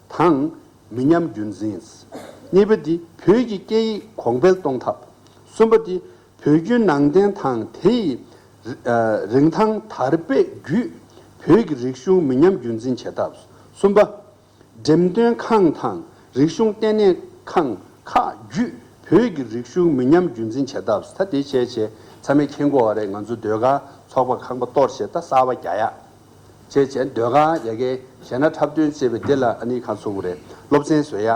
དང་མི་ཉམས་རྒྱུན་འཛིན། གཉིས་པ་འདི་བོད་ཀྱི་སྐད་ཡིག་གོང་འཕེལ་གཏོང་ཐབས། གསུམ་པ་འདི་བོད་བརྒྱུད་ནང་བསྟན་དང་དེ་ཡི་རིན་ཐང་དར་སྤེལ་བརྒྱུད་བོད་ཀྱི་རིག་གཞུང་མི་ཉམས་རྒྱུན་འཛིན་བྱེད་ཐབས། གསུམ་པ། འགྲེམས་སྟོན་ཁང་དང་རིག་གཞུང་ལྟེ་གནས་ཁང་ཁག་བརྒྱུད་བོད་ཀྱི་རིག་གཞུང་མི་ཉམས་རྒྱུན་འཛིན་བྱེད་ཐབས། ད་དེ་བྱས་བྱས་ཚང་མས་མཁྱེན་གྱི་ཡོད་རེད། ང་ཚོ་ཟློས་གར་ཚོགས་པ་ཁང་པ་གཏོར་བྱས་ད་གསར་པ་རྒྱག་ཡ། བྱས་བྱས་ཟློས་གར་ཡ་གི་གཞས་སྣ་འཁྲབ་སྟོན་བྱས་པའི་དེ་ལ་ཨ་ནི་ག་ཚོད་རེད། སློབ་ཚན་བཟོ་ཡ།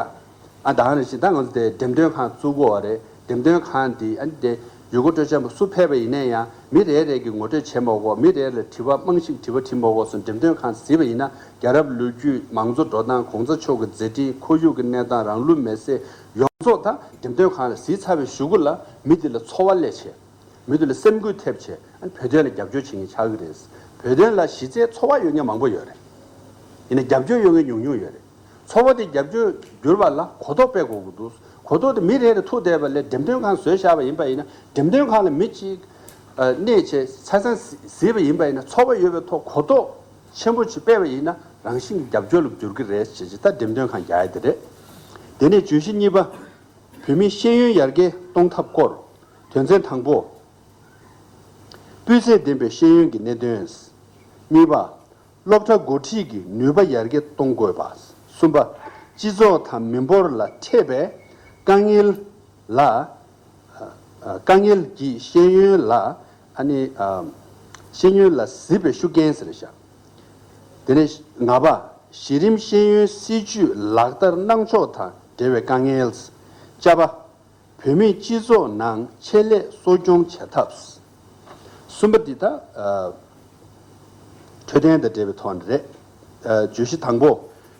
ཨ་ད་ག་ནང་བཞིན་ད་ང་ཚོ་དེ་འགྲེམས་སྟོན་ཁང་བཙུགས་ཀྱི་ཡོད་རེད། འགྲེམས་སྟོན་ཁང་འདི་ཨ་ནི་དེ་ཡུལ་སྐོར་སྤྲོ་འཆམ་པ་སུ་ཕེབས་པ་ཡིན་ན་ཡང་མི་རེ་རེ་གིས་ངོ་སྤྲོད་བྱེད་མ་དགོས། མི་རེ་ལ་དྲི་བ་རྨང་གཞི་དྲི་བ་དྲི་མ་དགོས་སོང་། འགྲེམས་སྟོན་ཁང་གཟིགས་པ་ཡིན་ན་རྒྱལ་རབས་ལོ་རྒྱུས། མང་གཙོ་འགྲོ་སྟངས། གོང་ས་མཆོག་གི་མཛད་འཕྲིན། ཁོར་ཡུག་གི་གནས་སྟངས། རང་ལུས་མེར་སྲེག་ཡོངས་རྫོགས་ད་འགྲེམས་སྟོན་ཁང་ལ་གཟིགས་ཚར་བའི་གཞུག་གུ་ལ་མི་དེ་ལ་ཚོར་བ་སླེབས་བྱས། མི་དེ་ལ་སེམས་འགུལ་ཐེབས་བྱས་ཨ་ནི་བོད་དོན་ལ་རྒྱབ་སྐྱོར་བྱེད་མཁན་ཆགས་ཀྱི་རེད། བོད་དོན་ལ་གཞི་རྩའི་ཚོར་བ་ཡོད་མཁན་མང་པོ་ཡོད་རེད། ཡིན་ན་རྒྱབ་སྐྱོར་ཡོད་མཁན་ཉུང་ཉུང་ཡོད་རེད། ཚོར་བ་དེ་རྒྱབ་སྐྱོར་འགྱུར་བ་ལ་གོ་རྟོགས་སྤེལ་དགོས་ཀྱི་འདུག་གོ་རྟོགས་དེ་མི་རེ་རེ་ཐུག་བསྡད་པ་ལས་འགྲེམས་སྟོན་ཁང་བཟོས་བཞག་པ་ཡིན་པ་ཡིན་ན་འགྲེམས་སྟོན་ཁང་ལ་མི་གཅིག་ཨ་གནས་བྱས་ཆ་ཚང་གཟིགས་པ་ཡིན་པ་ཡིན་ན་ཚོར་བ་ཡོད་པའི་ཐོག་གོ་རྟོགས་ཆེན་པོ་ཅིག་སྤེལ་བ་ཡིན་ན་རང་བཞིན་གྱི་རྒྱབ་སྐྱོར་ལ་འགྱུར་གྱི་རེད་ཅེས་ད་འགྲེམས་སྟོན་ཁང་རྒྱག་ཡ་དེ་རེད། དེ་ནས་བརྗོད་གཞི་གཉིས་པ། བོད་མིའི་ཤེས་ཡོན་ཡར་རྒྱས་གཏོང་ཐབས་སྐོར། དོན་ཚན་དང་པོ། སྤུས་ཚད་ལྡན་པའི་ཤེས་ཡོན་གྱི་གནད་དོན། གཉིས་པ། སློབ་གྲྭ་འགོ་ཁྲིད་ཀྱི་ནུས་པ་ཡར་རྒྱས་གཏོང་དགོས་པ། གསུམ་པ། སྤྱི་ཚོགས་དང་མི་འབོར་ལ་འཕྲད་པའི་དཀའ་ངལ་ལ། དཀའ་ངལ་གྱིས་ཤེས་ཡོན་ལ་ཨ་ནི་ཤེས་ཡོན་ལ་གཟིགས་པའི་ཤུགས་རྐྱེན་ཟེར་བཞག་དེ་ནས་ལྔ་པ། གཞི་རིམ་ཤེས་ཡོན་སྲིད་ཇུས་ལག་བསྟར་གནང་ཕྱོགས་དང་འབྲེལ་བའི་དཀའ་ངལ། བཅུ་པ། བོད་མིའི་སྤྱི་ཚོགས་ནང་ཆེད་ལས་གསོ་སྐྱོང་བྱེད་ཐབས། གསུམ་པ་འདི་ད་ཨ་འཕྲོད་བསྟེན་དང་འབྲེལ་བའི་ཐོག་ནས་རེད། ཨ་བརྗོད་གཞི་དང་པོ།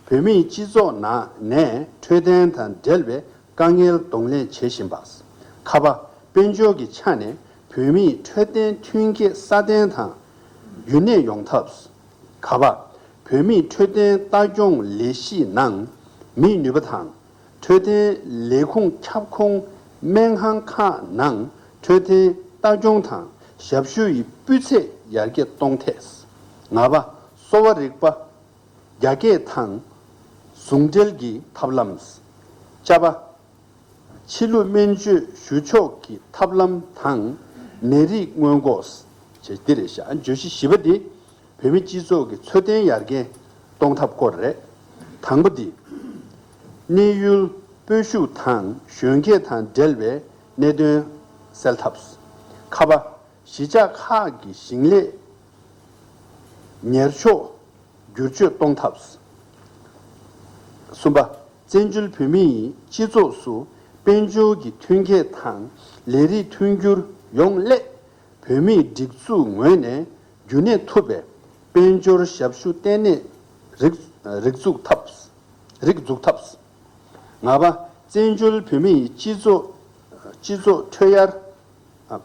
བོད་མིའི་སྤྱི་ཚོགས་ནང་ནས་འཕྲོད་བསྟེན་དང་འབྲེལ་བའི་དཀའ་ངལ་གདོང་ལེན་བྱེད་བཞིན་པ། ཁ་པ། དཔལ་འབྱོར་གྱི་ཆ་ནས་བོད་མིའི་འཕྲོད་བསྟེན་མཐུན་རྐྱེན་སྲ་བརྟན་དང་རྒྱུན་གནས་ཡོང་ཐབས། ག་པ། བོད་མིའི་འཕྲོད་བསྟེན་ལྟ་སྐྱོང་ལས་གཞིའི་ནང་མིའི་ནུས་པ་དང་། འཕྲོད་བསྟེན་ལས་ཁུངས་ཁྱབ་ཁོངས་སྨན་ཁང་ཁག་ནང་འཕྲོད་བསྟེན་ལྟ་སྐྱོང་དང་ཞབས་ཞུ་ཡི་སྤུས་ཚད་ཡར་རྒྱས་གཏོང་ཐད། ལྔ་པ། གསོ་བ་རིག་པ། རྒྱ་སྐྱེད་དང་ཟུང་འབྲེལ་གྱི་ཐབས་ལམ། བཅུ་པ། ཕྱི་ལུགས་སྨན་བཅོས་ཞུ་ཕྱོགས་ཀྱི་ཐབས་ལམ་དང་ནད་རིགས་སྔོན་འགོག་བྱས་འདི་རེད་བཞག་བརྗོད་གཞི་བཞི་པ་འདི་བོད་མི་སྤྱི་ཚོགས་ཀྱི་འཚོ་རྟེན་ཡར་རྒྱས་གཏོང་ཐབས་སྐོར་རེད། དང་པོ་འདི། གནས་ཡུལ་སྤོ་བཤུད་དང་གཞོན་སྐྱེས་དང་འབྲེལ་བའི་གནད་དོན་སེལ་ཐབས། ཁ་པ། གཞིས་ཆགས་ཁག་གི་ཞིང་ལས་ཉེར་ཕྱོགས་བསྒྱུར་བཅོས་གཏོང་ཐབས། གསུམ་པ། བཙན་བྱོལ་བོད་མིའི་སྤྱི་ཚོགས་སུ་དཔལ་འབྱོར་གྱི་མཐུན་རྐྱེན་དང་ལས་རིགས་མཐུན་འགྱུར་ཡོང་སླད། བོད་མིའི་སྒྲིག་འཛུགས་ངོས་ནས་རྒྱུན་གནས་ཐུབ་པའི་དཔལ་འབྱོར་ཞབས་ཞུ་ལྟེ་གནས་རིགས་རིགས་འཛུགས་ཐབས། རིགས་འཛུགས་ཐབས། ལྔ་པ། བཙན་བྱོལ་བོད་མིའི་སྤྱི་ཚོགས་སྤྱི་ཚོགས་ཁྲོད་ཡར། ཨ།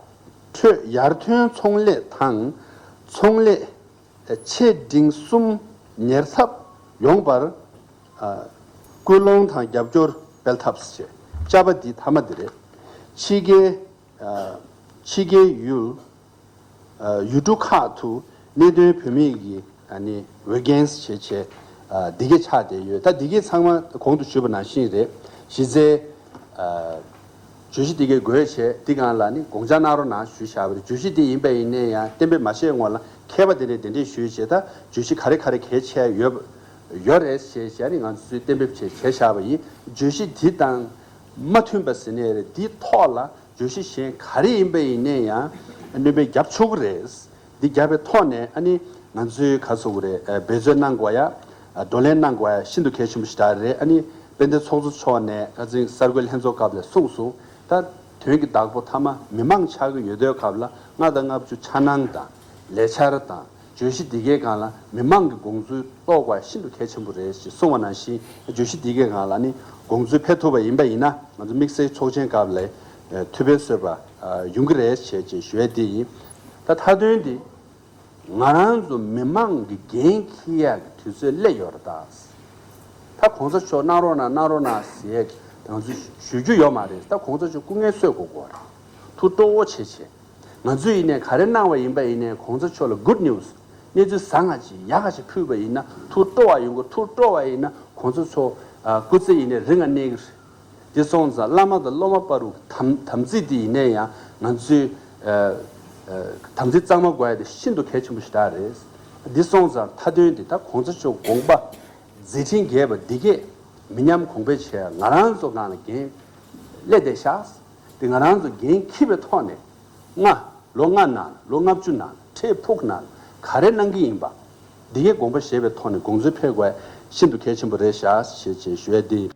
ཁྲོད་ཡར་ཐོན་ཚོང་ལས་དང་ཚོང་ལས་ཆེ་འབྲིང་གསུམ་ཉར་ཚགས་ཡོང་བར། ཨ། སྐུལ་སློང་དང་རྒྱབ་སྐྱོར་སྤེལ་ཐབས་བྱས། ཅ་པ་འདི་མཐའ་མ་འདི་རེད། ཕྱི་རྒྱལ། ཨ། ཕྱི་རྒྱལ་ཡུལ། ཨ། ཡུལ་གྲུ་ཁག་ཏུ་གནས་སྡོད་བོད་མི་གི་ཨ་ནི་འོས་འགན་བྱེད་བྱེད། ཨ། འདི་གའི་ཆགས་བསྡད་ཡོད། ད་འདི་གའི་ཚང་མ་གོང་དུ་ཞུས་པ་ནང་བཞིན་རེད། གཞི་རྩའི། ཨ། བརྗོད་གཞི་འདི་གའི་དགོས་ཆེད་འདི་སྒང་ལ་ནི་དགོངས་འཆར་གནང་རོགས་གནང་ཞུས་བཞག་པ་རེད། བརྗོད་གཞི་འདི་ཡིན་པ་ཡིན་ནའི་ཡང་གཏན་འབེབས་མ་བྱས་སྔོན་ལ་མཁས་པ་དེ་འདྲས་དེ་འདྲས་ཞུས་བྱས། ད་བརྗོད་གཞི་ག་རེ་ག་རེ་གལ་ཆེ་ཡོད་ཡོད་རེད་ཞེས་བྱས་ནི་ང་ཚོས་གཏན་འབེབས་བྱས་བྱས་བཞག་པ་ཡིན། བརྗོད་གཞི་འདི་དང་མ་མཐུན་པ་ཟེར་ནའི་རེད། འདིའི་ཐོག་ལ་བརྗོད་གཞི་གཞན་ག་རེ་ཡིན་པ་ཡིན་ནའི་ཡང་སྣོན་པ་རྒྱབ་ཆོག་གི་རེད། འདི་བརྒྱབ་པའི་ཐོག་ནས་ཨ་ནི་ང་ཚོའི་ག་ཟེར་དགོས་རེད། ཨ། འབད་རྩོལ་གནང་དགོས་ཡ། ཨ། བགྲོ་གླེང་གནང་དགོས་ཡ་ཤིན་ཏུ་གལ་ཆེན་པོ་ཞིག་རེད། ཨ་ནི་དཔལ་ལྡན་ཚོགས་གཙོ་མཆོག་ནས་ཁ་སང་གསར་འགོད་ལྷན་ཚོགས་སྐབས་ལ་གསུངས་སོང་། ད་དོན་གྱི་བདག་པོ་མཐའ་མ་མི་མང་ཆགས་ཀྱི་ཡོད་དུས་སྐབས་ལ་ལྔ་དང་ལྔ་བཅུ་འཆར་སྣང་དང་ལས་འཆར་དང་བརྗོད་གཞི་འདི་གའི་སྒང་ལ་མི་མང་གི་དགོངས་ཚུལ་རྟོགས་དགོས་ཡ་ཤིན་ཏུ་གལ་ཆེན་པོ་རེད་ཅེས་གསུངས་པ་ནང་བཞིན། བརྗོད་གཞི་འདི་གའི་སྒང་ལ་ནི་དགོངས་ཚུལ་འཕེལ་ཐུབ་པ་ཡིན་པ་ཡིན་ན་ང་ཚོ་དམིགས་བསལ་ཚོགས་ཆེན་སྐབས་ལ་ཐུགས་ཕན་གསོས་པ་ཡོང་གི་རེད་ཅེས་ཞུ་ཡ་འདི་ཡིན། ད་མཐའ་དོན་འདི། ང་རང་ཚོ་མི་མང་གི་འགན་འཁྱེར་ཡག་གི་དུས་ཚོད་སླེབས་ཡོད་རེད་ད། ད་གོང་ས་མཆོག་གནང་རོགས་གནང་གནང་རོགས་གནང་ཟེར་ཡག་གི་ང་ཚོས་ཞུ་རྒྱུ་ཡོད་མ་རེད། ད་གོང་ས་མཆོག་སྐུ་ངལ་གསོ་དགོས་ཀྱི་རེད། ཐུགས་སྤྲོ་བོ་བྱེད་བྱེད། ང་ཚོས་ཡིན་ནའི་ག་རེ་གནང་བ་ཡིན་པ་ཡིན་ནའི་གོང་ས་མཆོག་ལ་good news གནས་ཚུལ་བཟང་ང་ཅིག་ཡག་ག་ཅིག་ཕུལ་བ་ཡིན་ན་ཐུགས་སྤྲོ་བ་ཡོང་གི། ཐུགས་སྤྲོ་བ་ཡིན་ན་གོང་ས་མཆོག་སྐུ་ཚེ་ཡིན་ནའི་རིང་ང་གནས་ཀྱི་རེད། འདི་སོང་ཙང་བླ་མ་དང་སློབ་མ་བར་དུ་དམ་དམ་ཚིག་འདི་ཡིན་ནའི་ཡང་ང་ཚོས་ཨ་ཨ་དམ་ཚིག་གཙང་མ་དགོས་ཡ་དེ་ཤིན་ཏུ་གལ་ཆེན་པོ་ཞིག་རེད། འདི་སོང་ཙང་མཐའ་དོན་འདི་ད་གོང་ས་མཆོག་དགོངས་པ་མཛད་འཕྲིན་རྒྱས་པ་འདི་གས་མི་ཉམས་གོང་འཕེལ་བྱེད་ཡ་ང་རང་ཚོ་སྒང་ལ་འགན་སླེབས་བསྡད་ཤག་འདི་ང་རང་ཚོ་འགན་འཁྱེར་བའི་ཐོག་ནས་ལྔ། ལོ་ལྔ་ནང་ལོ་ལྔ་བཅུ་ནང་འཕྲལ་ཕུགས་ནང་ག་རེ་གནང་གི་ཡིན་པ། འདི་གའི་དགོངས་པ་བཞེས་པའི་ཐོག་ནས་དགོངས་ཚུལ་འཕེལ་དགོས་ཤིན་ཏུ་གལ་ཆེན་པོ་རེད་ཤག་ཞེས་ཞེས་ཞུ་ཡ་འདི་ཡིན།